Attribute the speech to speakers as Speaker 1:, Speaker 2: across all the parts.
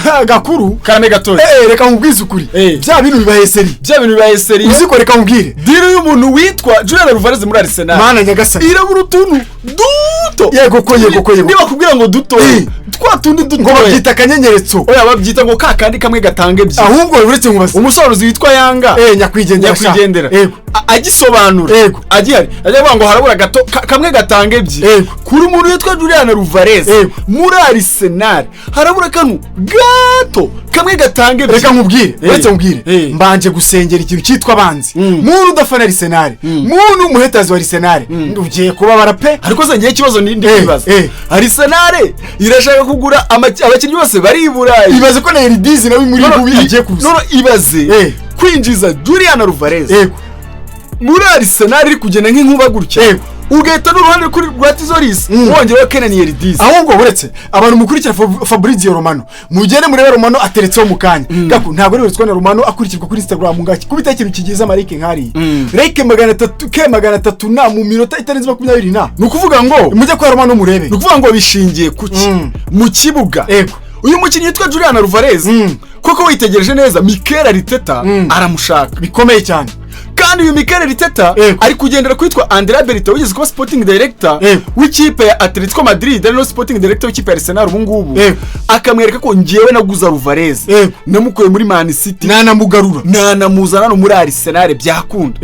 Speaker 1: Ha, gakuru.
Speaker 2: Karame gatoya.
Speaker 1: Reka nkubwize ukuri. Bya bintu bibaye sérieux.
Speaker 2: Bya bintu bibaye sérieux.
Speaker 1: Uzi ko, reka nkubwire,
Speaker 2: deal y'umuntu witwa Julian Alvarez muri Arsenal
Speaker 1: Mana nyagasani!
Speaker 2: Irabura utuntu duto.
Speaker 1: Yego ko, yego ko, yego.
Speaker 2: Niba kubwira ngo duto, twa tundi
Speaker 1: ngo
Speaker 2: dutoya.
Speaker 1: Babyita akanyenyeretso.
Speaker 2: Oya, babyita ngo ka kandi kamwe gatanga ebyiri.
Speaker 1: Ahubwo uretse nkubaze.
Speaker 2: Umusobanuzi witwa Yanga,
Speaker 1: Nyakwigendera sha.
Speaker 2: nyakwigendera, agisobanura, agihari, ajya avuga ngo harabura gato kamwe gatanga ebyiri. Kuri umuntu witwa Julian Alvarez muri Arsenal harabura kanu gato kamwe gatanga ebyiri.
Speaker 1: Reka nkubwire, uretse nkubwire, mbanje gusengera ikintu cyitwa abanzi. Muntu udafana Arsenal, muntu umuhetazi wa Arsenal, ugiye kubabara pe.
Speaker 2: Ariko se ngiye ikibazo ndi kwibaza, Arsenal irashaka kugura abakinnyi bose bari i Burayi.
Speaker 1: Ibaze ko na Yildiz nawe muri
Speaker 2: Noneho
Speaker 1: bubi agiye kuza.
Speaker 2: Noneho ibaze kwinjiza Julian Alvarez muri Arsenal iri kugenda nk'inkuba gutya, ugahita n'uruhande kuri rwa Tzolis wongeraho Kenan Yildiz.
Speaker 1: Ahubwo uretse abantu mukurikira Fabrizio Romano, mugende murebe Romano ateretseho mu kanya gaku. Ntabwo ari na Romano akurikirwa kuri Instagram ngaki kubita ikintu kigize ama like nkariya, like 300 ke 300 na mu minota itarenze 20 na.
Speaker 2: Ni ukuvuga ngo
Speaker 1: mujye kwa Romano murebe.
Speaker 2: Ni ukuvuga ngo bishingiye ku ki? Mu kibuga, uyu mukinnyi witwa Julian Alvarez, koko witegereje neza, Mikel Arteta aramushaka
Speaker 1: bikomeye cyane.
Speaker 2: Kandi uyu Mikel Arteta ari kugendera kwitwa Andrea Berta, wigeze kuba sporting director w'ikipe ya Atletico Madrid, ari no sporting director w'ikipe ya Arsenal ubu ngubu, akamwereka ko ngewe naguze Alvarez, namukuye muri Man City,
Speaker 1: nanamugarura,
Speaker 2: nanamuzana hano muri Arsenal byakunda.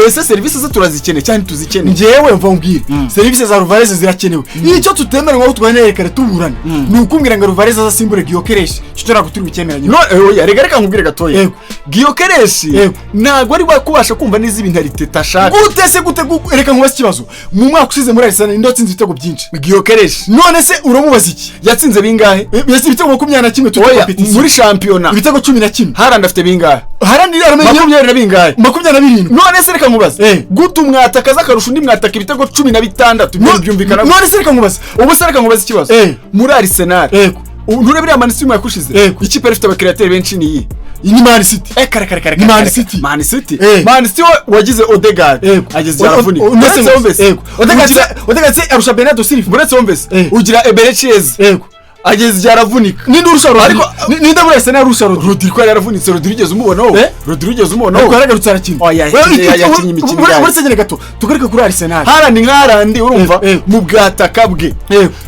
Speaker 2: Ese serivisi ze turazikeneye cyangwa ntituzikeneye?
Speaker 1: Njyewe mva mbwire, serivisi za Alvarez zirakenewe. Icyo tutemeranywa aho twanerekane tuburana ni ukumbwira ngo Alvarez azasimbure Gyökeres. Icyo ntabwo turi bucyemeranye.
Speaker 2: No, oya, reka reka nkubwire gatoya. Gyökeres ntabwo ari kubasha kumva neza ibintu Arteta ashaka.
Speaker 1: Gute se? Gute? Reka nkubaze ikibazo: mu mwaka ushize muri Arsenal ninde watsinze ibitego byinshi?
Speaker 2: Gyökeres.
Speaker 1: None se uramubaza iki?
Speaker 2: Yatsinze bingahe?
Speaker 1: Yatsinze ibitego 21 turi
Speaker 2: Oya,
Speaker 1: competition.
Speaker 2: muri shampiyona.
Speaker 1: Ibitego 11.
Speaker 2: Haaland afite bingahe?
Speaker 1: Haaland aramenye.
Speaker 2: Makumyabiri na bingahe?
Speaker 1: 27.
Speaker 2: None se reka nkubaze, gute umwataka aza akarusha undi mwataka ibitego 16? Ibyo byumvikana?
Speaker 1: None se reka nkubaze.
Speaker 2: Ubu se reka nkubaze ikibazo. Muri Arsenal, ubu nturebe iriya Man City umwaka ushize, ikipe yari ifite aba créateur benshi ni iyi?
Speaker 1: Ni Man City.
Speaker 2: Kare kare kare.
Speaker 1: Ni Man
Speaker 2: Kare.
Speaker 1: City.
Speaker 2: Man City. Man City wagize Odegaard, ageze yaravunika.
Speaker 1: Uretse
Speaker 2: Uretse wumvise,
Speaker 1: Odegaard
Speaker 2: ugira
Speaker 1: Odegaard se arusha Bernardo Silva?
Speaker 2: Uretse wumvise, ugira Eberechi Eze, ageze igihe aravunika.
Speaker 1: Ninde urusha Rodri? Ninde muri Arsenal urusha Rodri?
Speaker 2: Rodri ko yari yaravunitse? Rodri ugeze umubonaho? Rodri ugeze umubonaho?
Speaker 1: Ariko yaragarutse arakina.
Speaker 2: Oya, yakinnye imikino ingahe?
Speaker 1: Uretse nyine gato tugaruke kuri Arsenal.
Speaker 2: Haaland nka Haaland, urumva, mu bwataka bwe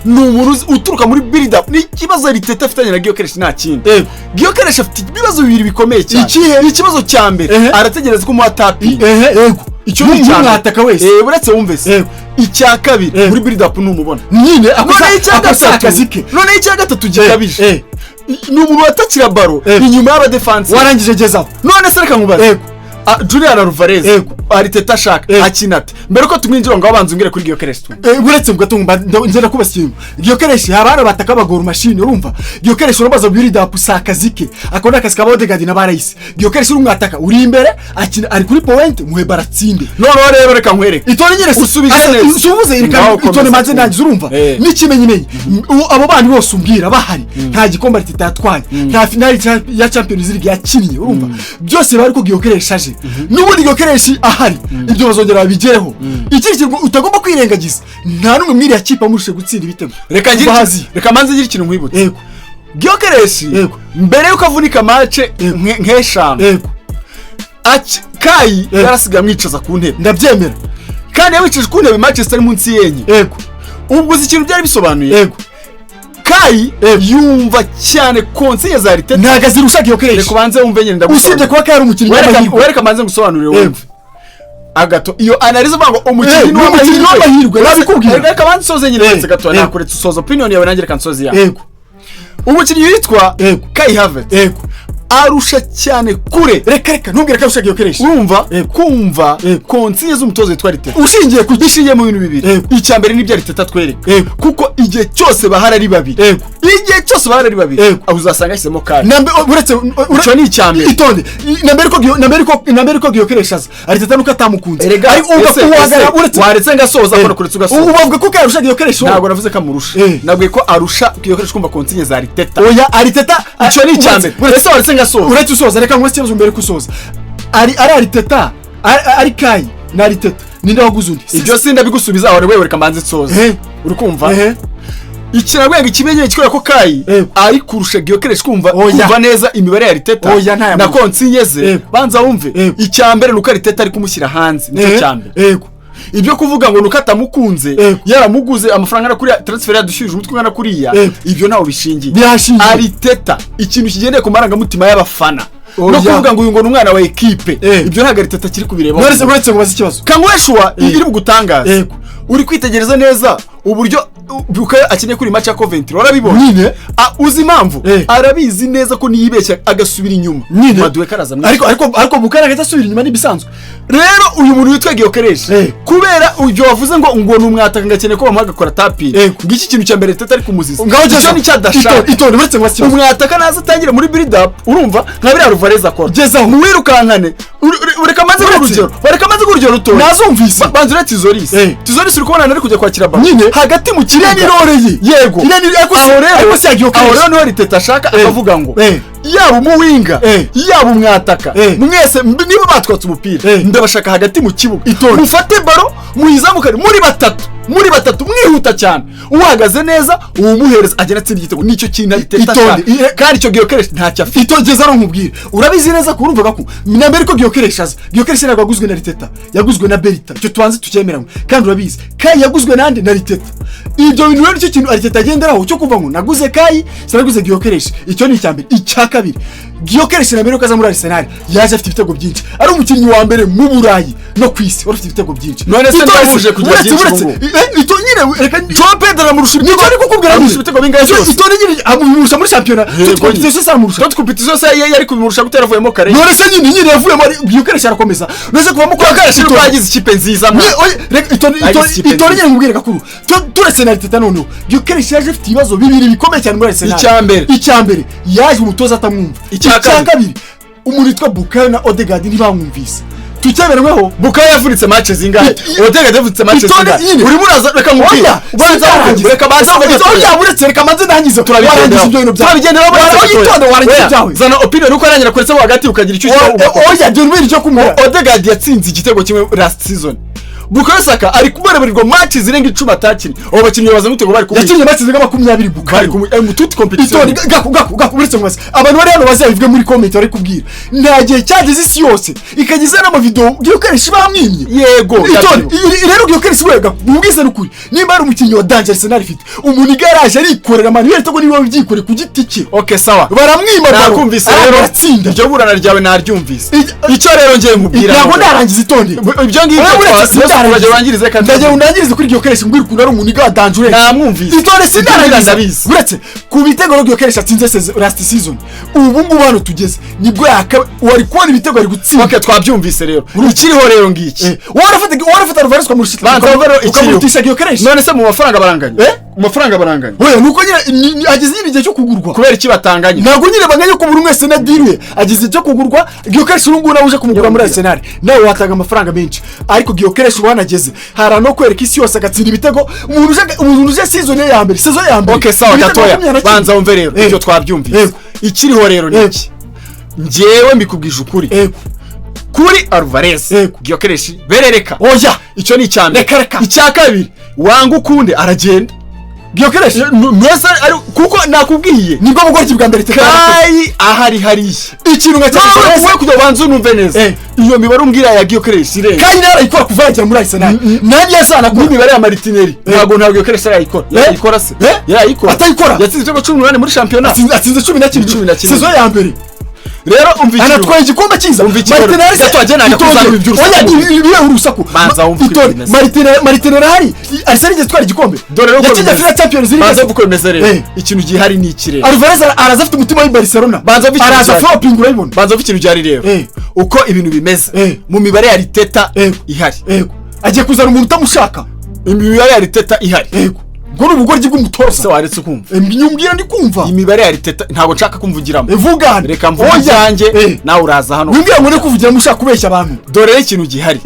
Speaker 2: ni umuntu uturuka muri build up. Ni ikibazo Arteta afitanye na Gyökeres, nta kindi. Gyökeres afite ibibazo bibiri bikomeye cyane.
Speaker 1: Ikihe?
Speaker 2: Ikibazo cya mbere, arategereza ko umuha tap-in.
Speaker 1: Ehe, yego.
Speaker 2: Icyo ni icya mbere.
Speaker 1: Nk'umwataka wese.
Speaker 2: Uretse wumve se, icya kabiri, muri build up ntumubona.
Speaker 1: Nyine
Speaker 2: Noneho icya
Speaker 1: akosa
Speaker 2: gatatu,
Speaker 1: akazi ke.
Speaker 2: noneho icya gatatu gikabije, ni umuntu watakira ballon inyuma y'abadefansi.
Speaker 1: Warangije gezaho.
Speaker 2: None se reka nkubaze. Julian Alvarez Arteta ashaka, akina ate? Mbere ko tumwinjira ngo abanze umbwire kuri Gyökeres tu.
Speaker 1: Uretse gato ngenda kubaza ikintu. Gyökeres, haba hari abataka bagora machine, urumva? Gyökeres urabaza build up si akazi ke, ako ni akazi ka Odegaard na Rice. Gyökeres uri umwataka uri imbere, akina ari kuri point, muhe baratsinde.
Speaker 2: Noneho rero reka nkwereke.
Speaker 1: Itone nyine
Speaker 2: Usubije neza.
Speaker 1: Usubuze reka.
Speaker 2: Ngaho komeza.
Speaker 1: Itone maze ndangiza, urumva? N'ikimenyimenyi, abo bandi bose umbwira bahari, nta gikombe Arteta yatwaye, nta finali ya Champions League yakinnye, urumva? Byose bari ko Gyökeres aje. N'ubundi Gyökeres ahari, ibyo bazongera babigereho. Ikindi kintu utagomba kwirengagiza, nta n'umwe muri iriya kipe amurushe gutsinda ibitego.
Speaker 2: Reka ngire
Speaker 1: Bazi.
Speaker 2: Reka manze ngire ikintu nkwibutse. Gyökeres, mbere yuko avunika match nk'eshanu, Kai yarasigaye amwicaza ku ntebe.
Speaker 1: Ndabyemera.
Speaker 2: Kandi yamwicaje ku ntebe match zitari munsi y'enye. Ubwo uzi ikintu byari bisobanuye? Kai yumva cyane consigne za Arteta.
Speaker 1: Ntabwo azirusha Gyökeres.
Speaker 2: Reka ubanze wumve nyine,
Speaker 1: Usibye
Speaker 2: ndagusobanurira.
Speaker 1: kuba Kai ari umukinnyi w'amahirwe.
Speaker 2: Wereka manze ngusobanurire wumve agato iyo analyse uvuga ngo umukinnyi
Speaker 1: Ni umukinnyi w'amahirwe, nabikubwira.
Speaker 2: Reka banze usoze nyine. Uretse gato, nakuretse usoza opinion yawe, nanjye reka nsoze iyanjye. Umukinnyi witwa Kai Havertz arusha cyane kure.
Speaker 1: Reka reka, ntubwire ko arusha Gyökeres.
Speaker 2: Urumva, kumva consigne z'umutoza witwa Arteta.
Speaker 1: Ushingiye ku
Speaker 2: Bishingiye mu bintu bibiri. Icya mbere nibyo Arteta atwereka, kuko igihe cyose bahari ari babiri, igihe cyose bahari ari babiri, aho uzasanga yashyizemo Kai.
Speaker 1: Uretse
Speaker 2: Icyo ni icya mbere.
Speaker 1: Itonde, na mbere ko Gyökeres aza, Arteta nuko atamukunze.
Speaker 2: Erega
Speaker 1: Ariko uhagarara uretse
Speaker 2: waretse ngasoza ko nakuretse ugasoza.
Speaker 1: Ubu bavuga ko Kai arusha Gyökeres wowe.
Speaker 2: Ntabwo navuze ko amurusha. Nabwiye ko arusha Gyökeres kumva consigne za Arteta.
Speaker 1: Oya, Arteta
Speaker 2: Icyo ni icya mbere. Ese waretse ngasoza?
Speaker 1: Uretse usoza, reka nkubaze ikibazo mbere ko usoza. Ari Arteta, ari Kai na Arteta, ninde waguze undi?
Speaker 2: Ibyo sindabigusubiza aho, wewe reka mbanze nsoze. Uri kumva?
Speaker 1: Ehe.
Speaker 2: Ikirabwenga ikimenyetso kikwereka ko Kai ari kurusha Gyökeres kumva
Speaker 1: Oya.
Speaker 2: kumva neza imibare ya Arteta
Speaker 1: Oya, ntayamurusha.
Speaker 2: na consigne ze. Banza wumve. Icya mbere nuko Arteta ari kumushyira hanze, nicyo cya mbere. Ibyo kuvuga ngo nuko atamukunze, yaramuguze amafaranga angana kuriya, transfer yadushyuje umutwe ungana kuriya, ibyo ntaho bishingiye.
Speaker 1: Birashingiye.
Speaker 2: Arteta ikintu kigendeye ku marangamutima y'abafana
Speaker 1: Oya.
Speaker 2: no kuvuga ngo uyu ngo ni umwana wa ekipe, ibyo ntabwo Arteta akiri kubireba.
Speaker 1: Uretse ngo baze ikibazo.
Speaker 2: Kanyweshuwa iri bugutangaza. Uri kwitegereza neza uburyo Bukayo akeneye kuri match ya Coventry, warabibonye?
Speaker 1: Nyine.
Speaker 2: Ah, uzi impamvu? Arabizi neza ko niyibeshya agasubira inyuma,
Speaker 1: Nyine.
Speaker 2: Madueke araza mwica.
Speaker 1: Ariko Bukayo agahita asubira inyuma n'ibisanzwe.
Speaker 2: Rero uyu muntu witwa Gyökeres, kubera ibyo wavuze ngo ni umwataka, ngo akeneye ko bamuha agakora tap-in, ngiki kintu cya mbere Arteta ari kumuziza.
Speaker 1: Ngaho
Speaker 2: Icyo
Speaker 1: gezaho.
Speaker 2: nicyo adashaka.
Speaker 1: Itonde, uretse ngo baze ikibazo.
Speaker 2: Umwataka naza atangire muri build up, urumva nka biriya Alvarez akora.
Speaker 1: Gezaho.
Speaker 2: Muwirukankane. Reka maze
Speaker 1: Uretse.
Speaker 2: urugero, reka maze urugero rutoya.
Speaker 1: Nazumvise.
Speaker 2: Banza uretse Tzolis. Tzolis uri kubona ari kujya kwakira ballon
Speaker 1: Nyine.
Speaker 2: hagati mu kibuga.
Speaker 1: Iriya ni role ye.
Speaker 2: Yego.
Speaker 1: Iriya ni ariko
Speaker 2: Aho rero,
Speaker 1: ariko si ya Gyökeres.
Speaker 2: aho rero niho Arteta ashaka, akavuga ngo yaba umuwinga, yaba umwataka, mwese niba batwatse umupira, ndabashaka hagati mu kibuga.
Speaker 1: Itonde.
Speaker 2: Mufate ballon muyizamukane muri batatu, muri batatu mwihuta cyane, uhagaze neza uwumuhereza agenda atsinda igitego. Nicyo kintu Arteta
Speaker 1: Itonde.
Speaker 2: ashaka, kandi icyo Gyökeres ntacyo afite.
Speaker 1: Itongeza no nkubwire, urabizi neza ko urumvaga ko na mbere ko Gyökeres aza, Gyökeres ntabwo yaguzwe na Arteta, yaguzwe na Berta. Icyo tubanze tucyemeranywe. Kandi urabizi Kai yaguzwe nande? Na Arteta. Ibyo bintu rero nicyo kintu Arteta agenderaho cyo kuva ngo naguze Kai, sinaguze Gyökeres. Icyo ni icya mbere. Icya kabiri, Gyökeres na mbere yuko aza muri Arsenal yaje afite ibitego byinshi, ari umukinnyi wa mbere mu Burayi no ku isi wari ufite ibitego byinshi.
Speaker 2: None se
Speaker 1: Itonde,
Speaker 2: ndahuje kugira
Speaker 1: uretse
Speaker 2: byinshi
Speaker 1: uretse
Speaker 2: ubu ngubu?
Speaker 1: Ito nyine reka.
Speaker 2: Joao Pedro aramurusha
Speaker 1: Nibyo
Speaker 2: ibitego,
Speaker 1: ari kukubwira.
Speaker 2: amurusha ibitego bingahe byose?
Speaker 1: Itonde nyine, amurusha muri shampiyona.
Speaker 2: Yego.
Speaker 1: Compétition zose aramurusha.
Speaker 2: Tot compétition zose yari kubimurusha gutera avuyemo kare.
Speaker 1: None se nyine yavuyemo Gyökeres arakomeza. None se kuvamo kwa
Speaker 2: Gyökeres nubwo yagize ikipe nziza mwa.
Speaker 1: Oye, reka itonde.
Speaker 2: Yagize ikipe
Speaker 1: Itonde
Speaker 2: nziza.
Speaker 1: nyine nkubwire gakuru. Turetse na Arteta, noneho Gyökeres yaje afite ibibazo bibiri bikomeye cyane muri Arsenal.
Speaker 2: Icya mbere.
Speaker 1: Icya mbere, yaje umutoza atamwumva.
Speaker 2: Icya kabiri.
Speaker 1: Kabiri, umuntu witwa Bukayo na Odegaard ntibamwumvise. Tucyemeranyweho?
Speaker 2: Bukayo yavunitse match zingahe? Odegaard yavunitse match
Speaker 1: Itonde
Speaker 2: zingahe?
Speaker 1: nyine.
Speaker 2: Urimo uraza, reka nkubwire.
Speaker 1: Oya,
Speaker 2: Banza
Speaker 1: sindarangiza.
Speaker 2: reka banza.
Speaker 1: Oya, uretse reka manze ndangize. Warangiza ibyo bintu byawe.
Speaker 2: Turabigenderaho.
Speaker 1: Oya, itonde, warangiza ibyawe.
Speaker 2: Zana opinion uko arangira kuretse mo hagati ukagira icyo ushyiraho ugakora.
Speaker 1: Oya, ibyo bintu cyo kumuha.
Speaker 2: Odegaard yatsinze igitego kimwe last season. Bukayo Saka ari kubareberwa match zirenga 10 atakinnye. Abo bakinnyi baza gute ngo bari kumuha?
Speaker 1: Yakinnye match zirenga 20
Speaker 2: Bari
Speaker 1: Bukayo.
Speaker 2: kumuha mu toute compétition.
Speaker 1: Itonde gaku gaku gaku, uretse mubaze abantu bari hano bazabivuge muri comment. Bari kubwira nta gihe cyageze isi yose ikageza n'amavideo Gyökeres bamwimye.
Speaker 2: Yego.
Speaker 1: Itonde. Rero Gyökeres wega mubwize n'ukuri, nimba ari umukinnyi wa danger Arsenal ifite, umuntu igaraje arikorera Manuel Togo niwe wabyikoreye ku giti cye.
Speaker 2: Okay, sawa.
Speaker 1: Baramwima ballon,
Speaker 2: Nakumvise rero.
Speaker 1: aratsinda.
Speaker 2: Iryo burana ryawe naryumvise.
Speaker 1: Icyo
Speaker 2: Icyo rero ngiye nkubwira
Speaker 1: ntabwo
Speaker 2: none.
Speaker 1: ndarangiza, itonde.
Speaker 2: Ibyo ngibyo
Speaker 1: Oya, uretse sindarangiza.
Speaker 2: urajya urangirize kandi.
Speaker 1: Ndagira undangirize kuri Gyökeres, mbwira ukuntu ari umuntu wa danger.
Speaker 2: Namwumvise.
Speaker 1: Itonde, sindarangiza.
Speaker 2: Ndabizi.
Speaker 1: Uretse ku bitego rero Gyökeres atsinze last season, ubu ngubu hano tugeze nibwo yaka wari kubona ibitego ari gutsinda.
Speaker 2: Okay, twabyumvise rero. Ikiriho rero ngiki.
Speaker 1: Warafata Alvarez ukamurusha
Speaker 2: Banza wumve rero ikiriho.
Speaker 1: ukamurutisha Gyökeres.
Speaker 2: None se mu mafaranga baranganye?
Speaker 1: Eh?
Speaker 2: Mu mafaranga baranganye?
Speaker 1: Oya, nuko nyine ageze nyine igihe cyo kugurwa.
Speaker 2: Kubera iki batanganye?
Speaker 1: Ntabwo nyine banganye ko buri wese na deal ye ageze igihe cyo kugurwa. Gyökeres ubu ngubu nawe uje kumugura muri Arsenal nawe watanga amafaranga menshi, ariko Gyökeres ubu hanageze hari no kwereka isi yose agatsinda ibitego. Umuntu uje season ye ya mbere, saison ya mbere,
Speaker 2: Okay, sawa.
Speaker 1: ibitego
Speaker 2: Gatoya.
Speaker 1: 21.
Speaker 2: Banza wumve rero. Ibyo twabyumvise. Ikiriho rero ni iki: njyewe mbikubwije ukuri, kuri Alvarez, Gyökeres berereka.
Speaker 1: Oya.
Speaker 2: Icyo ni icya mbere.
Speaker 1: Reka, reka.
Speaker 2: Icya kabiri, wanga ukunde aragenda.
Speaker 1: Gyökeres.
Speaker 2: Mwese kuko nakubwiye.
Speaker 1: Nibwo bugoryi bwa mbere Arteta yarakoze.
Speaker 2: Kai ahari hariya.
Speaker 1: Ikintu nka cya
Speaker 2: Wowe
Speaker 1: Alvarez
Speaker 2: wowe kugira ubanze unumve neza. Iyo mibare umbwira ya Gyökeres irenze.
Speaker 1: Kandi nawe arayikora kuva yagera muri Arsenal nanjye yazanakora.
Speaker 2: N'imibare ya Martinelli ntabwo Gyökeres arayikora. Yarayikora se? Yarayikora?
Speaker 1: Atayikora.
Speaker 2: Yatsinze ibitego 18 muri shampiyona.
Speaker 1: Atsinze 11.
Speaker 2: 11.
Speaker 1: Saison ya mbere.
Speaker 2: Rero umva ikintu.
Speaker 1: Anatwaye igikombe cyiza.
Speaker 2: Umva ikintu.
Speaker 1: Martinelli
Speaker 2: Gato, agenda
Speaker 1: itonde.
Speaker 2: akuzana iby'urusaku.
Speaker 1: Oya, ibihe urusaku.
Speaker 2: Banza wumve uko
Speaker 1: Itonde.
Speaker 2: bimeze.
Speaker 1: Martinelli arahari, Arsenal igeze itwara igikombe?
Speaker 2: Dore rero uko
Speaker 1: Yakinnye
Speaker 2: bimeze.
Speaker 1: final Champions League.
Speaker 2: Banza wumve uko bimeze rero. Ikintu gihari ni iki rero?
Speaker 1: Alvarez araza afite umutima w'i Barcelona.
Speaker 2: Banza wumve ikintu
Speaker 1: Araza
Speaker 2: gihari.
Speaker 1: flopping, urabibona.
Speaker 2: Banza wumve ikintu gihari rero. Uko ibintu bimeze mu mibare ya Arteta ihari.
Speaker 1: Yego, agiye kuzana umuntu utamushaka.
Speaker 2: Imibare ya Arteta ihari.
Speaker 1: Yego, ubwo ni ubugoryi
Speaker 2: Se
Speaker 1: bw'umutoza.
Speaker 2: waretse ukumva?
Speaker 1: Nyumbwira, ndi kumva.
Speaker 2: Imibare ya Arteta ntabwo nshaka kumvugiramo.
Speaker 1: Vugane.
Speaker 2: Reka mvuge
Speaker 1: Oya.
Speaker 2: ibyanjye, nawe uraza hano.
Speaker 1: Wimbwira ngo ndi kuvugiramo ushaka kubeshya abantu.
Speaker 2: Dore rero ikintu gihari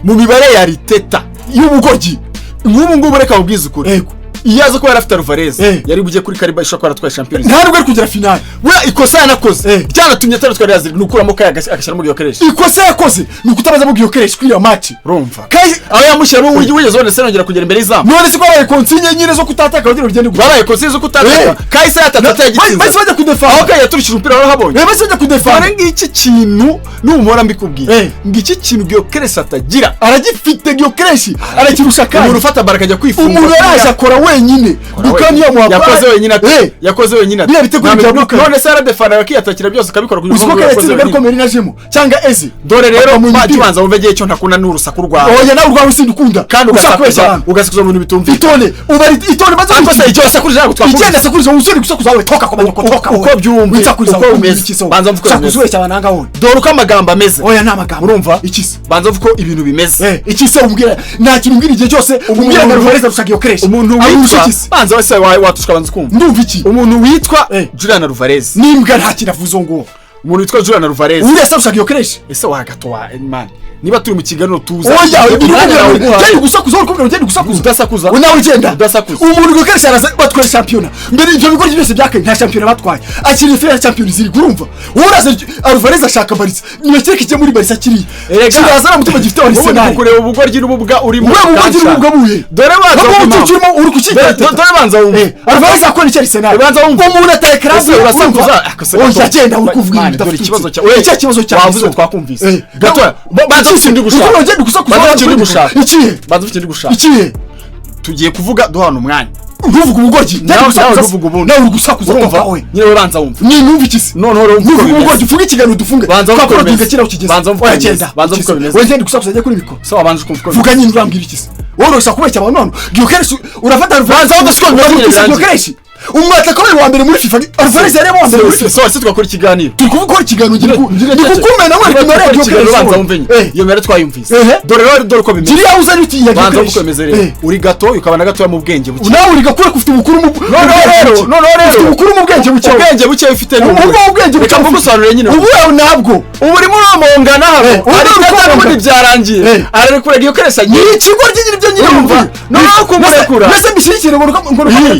Speaker 2: mu mibare ya Arteta
Speaker 1: y'ubugoryi.
Speaker 2: Nk'ubu ngubu reka mubwize ukuri, iyo aza kuba yari afite Alvarez, yari bujye kuri calibre ishobora kuba yaratwaye Champions.
Speaker 1: Nta nubwo ari kugera finale.
Speaker 2: We ikosa yanakoze ryanatumye atatwara Real, ni ukuramo Kai agashyiramo Gyökeres.
Speaker 1: Ikosa yakoze ni ukutabaza mu Gyökeres kuri iyo match.
Speaker 2: Urumva?
Speaker 1: Kai
Speaker 2: aho yamushyiramo, wigeze ubona se yongera kugera imbere y'izamu?
Speaker 1: None se ko babaye consigne nyine zo kutataka kugira ugende gutya?
Speaker 2: Babaye consigne zo kutataka, Kai se yatatse yagitsinze.
Speaker 1: Bahise bajya kudefanda.
Speaker 2: Aho Kai yaturishije umupira warahabonye?
Speaker 1: Bahise bajya kudefanda.
Speaker 2: Dore ngiki kintu numora mbikubwiye, ngiki kintu Gyökeres atagira.
Speaker 1: Aragifite Gyökeres, arakirusha Kai.
Speaker 2: Umuntu ufata bara akajya kwifunga.
Speaker 1: Umuntu yaraje akora wenyine. Bukayo muha
Speaker 2: yakoze wenyine ati yakoze wenyine ati
Speaker 1: Biriya bitego bya Bukayo.
Speaker 2: None se yaradefana akiyatakira byose akabikora
Speaker 1: kugira ngo yakoze wenyine. Uzi ko Merino ajemo cyangwa Eze.
Speaker 2: Dore rero bakibanza wumve gihe cyo ntakunda n'urusaku rwawe.
Speaker 1: Oya, nawe urwawe sindukunda.
Speaker 2: Kandi ugasakuza ugasakuza mu bintu bitumvikana.
Speaker 1: Itone ubari itone maze
Speaker 2: ariko se icyo wasakurije ntabwo twakumva.
Speaker 1: Igenda sakurije usuri gusakuza wawe toka kwa manyoko toka.
Speaker 2: Uko byumve uko bimeze. Banza mvuke
Speaker 1: bimeze. Sakuzuwe cyane nanga wowe.
Speaker 2: Dore uko amagambo ameze.
Speaker 1: Oya, nta magambo.
Speaker 2: Urumva?
Speaker 1: Ikise.
Speaker 2: Banza mvuke uko ibintu bimeze.
Speaker 1: Ikise umbwira nta kintu umbwira igihe cyose umbwira ngo Alvarez arusha Gyökeres.
Speaker 2: Umuntu witwa banza wese watushka banza kumva.
Speaker 1: Ndumva iki?
Speaker 2: Umuntu witwa Julian Alvarez.
Speaker 1: Nimbwa nta kintu avuze ngo.
Speaker 2: Umuntu witwa Julian Alvarez.
Speaker 1: Uriya se arusha Gyökeres?
Speaker 2: Ese wagatowa man. Niba turi mu kiganiro tuza.
Speaker 1: Oya, ugenda gusakuza uri kubwira ugenda gusakuza.
Speaker 2: Udasakuza.
Speaker 1: Nawe ugenda.
Speaker 2: Udasakuza.
Speaker 1: Umuntu Gyökeres araza batwaye shampiyona. Mbere ibyo bigo byose byakaye nta shampiyona batwaye. Akiri final Champions League urumva. Uraza Alvarez ashaka Barca. Niba kijye muri Barca kiriya. Kiraza na mutima gifite Arsenal.
Speaker 2: Ubu kureba ubugoryi n'ububwa urimo.
Speaker 1: Uri ubugoryi n'ububwa buye.
Speaker 2: Dore banza
Speaker 1: wumva. Uri kucyita.
Speaker 2: Dore banza wumva.
Speaker 1: Alvarez akora iki Arsenal?
Speaker 2: Banza wumva.
Speaker 1: Umuntu ataye club
Speaker 2: urasakuza.
Speaker 1: Oya, genda uri kuvuga ibintu.
Speaker 2: Dore ikibazo cya.
Speaker 1: Icyo kibazo cya.
Speaker 2: Wavuze twakumvise. Gato. Banza
Speaker 1: ufite gushaka. Ugenda gusakuza.
Speaker 2: Banza ufite gushaka.
Speaker 1: Ikihe?
Speaker 2: Banza ufite gushaka.
Speaker 1: Ikihe?
Speaker 2: Tugiye kuvuga duhana umwanya.
Speaker 1: Ntuvuge ubugoryi.
Speaker 2: Nawe uvuga ubundi.
Speaker 1: Nawe uri gusakuza
Speaker 2: urumva. Nyine we banza wumva.
Speaker 1: Ni numva iki se?
Speaker 2: Noneho rero
Speaker 1: umva ubugoryi, uvuge ikiganiro dufunge.
Speaker 2: Banza wumva.
Speaker 1: Twakora tugakira ukigeze.
Speaker 2: Banza wumva.
Speaker 1: Oya genda.
Speaker 2: Banza wumva bimeze.
Speaker 1: Oya genda gusakuza ajya kuri mikoro.
Speaker 2: So abanza ukumva.
Speaker 1: Vuga nyine urambwira iki se? Worosha kubeshya abantu hano. Gyökeres urafata Alvarez.
Speaker 2: Banza wumva siko bimeze.
Speaker 1: Gyökeres. Umwataka wa mbere muri FIFA Alvarez yari wa mbere muri FIFA.
Speaker 2: So twakora ikiganiro.
Speaker 1: Turi kuvuga ikiganiro ngira kukumena we
Speaker 2: kumara Gyökeres. Banza wumve nyine. Iyo mere twayumvise. Dore rero dore uko bimeze.
Speaker 1: Kiriya uzanye uti ya
Speaker 2: Banza uko bimeze rero. Uri gato ukabana gato mu bwenge buke.
Speaker 1: Nawe uri gakure kufite ubukuru mu
Speaker 2: No rero
Speaker 1: ubukuru mu bwenge buke.
Speaker 2: Ubwenge buke ufite
Speaker 1: n'ubu. Ubwenge buke
Speaker 2: mvugusobanurire nyine.
Speaker 1: Ubu nabwo.
Speaker 2: Ubu urimo uramongana hano. Ariko ubundi byarangiye. Ararekura Gyökeres agiye.
Speaker 1: Ni ikigo ry'ibyo byo nyine
Speaker 2: urumva. Noneho kumurekura.
Speaker 1: Mbese mbishyikire ngo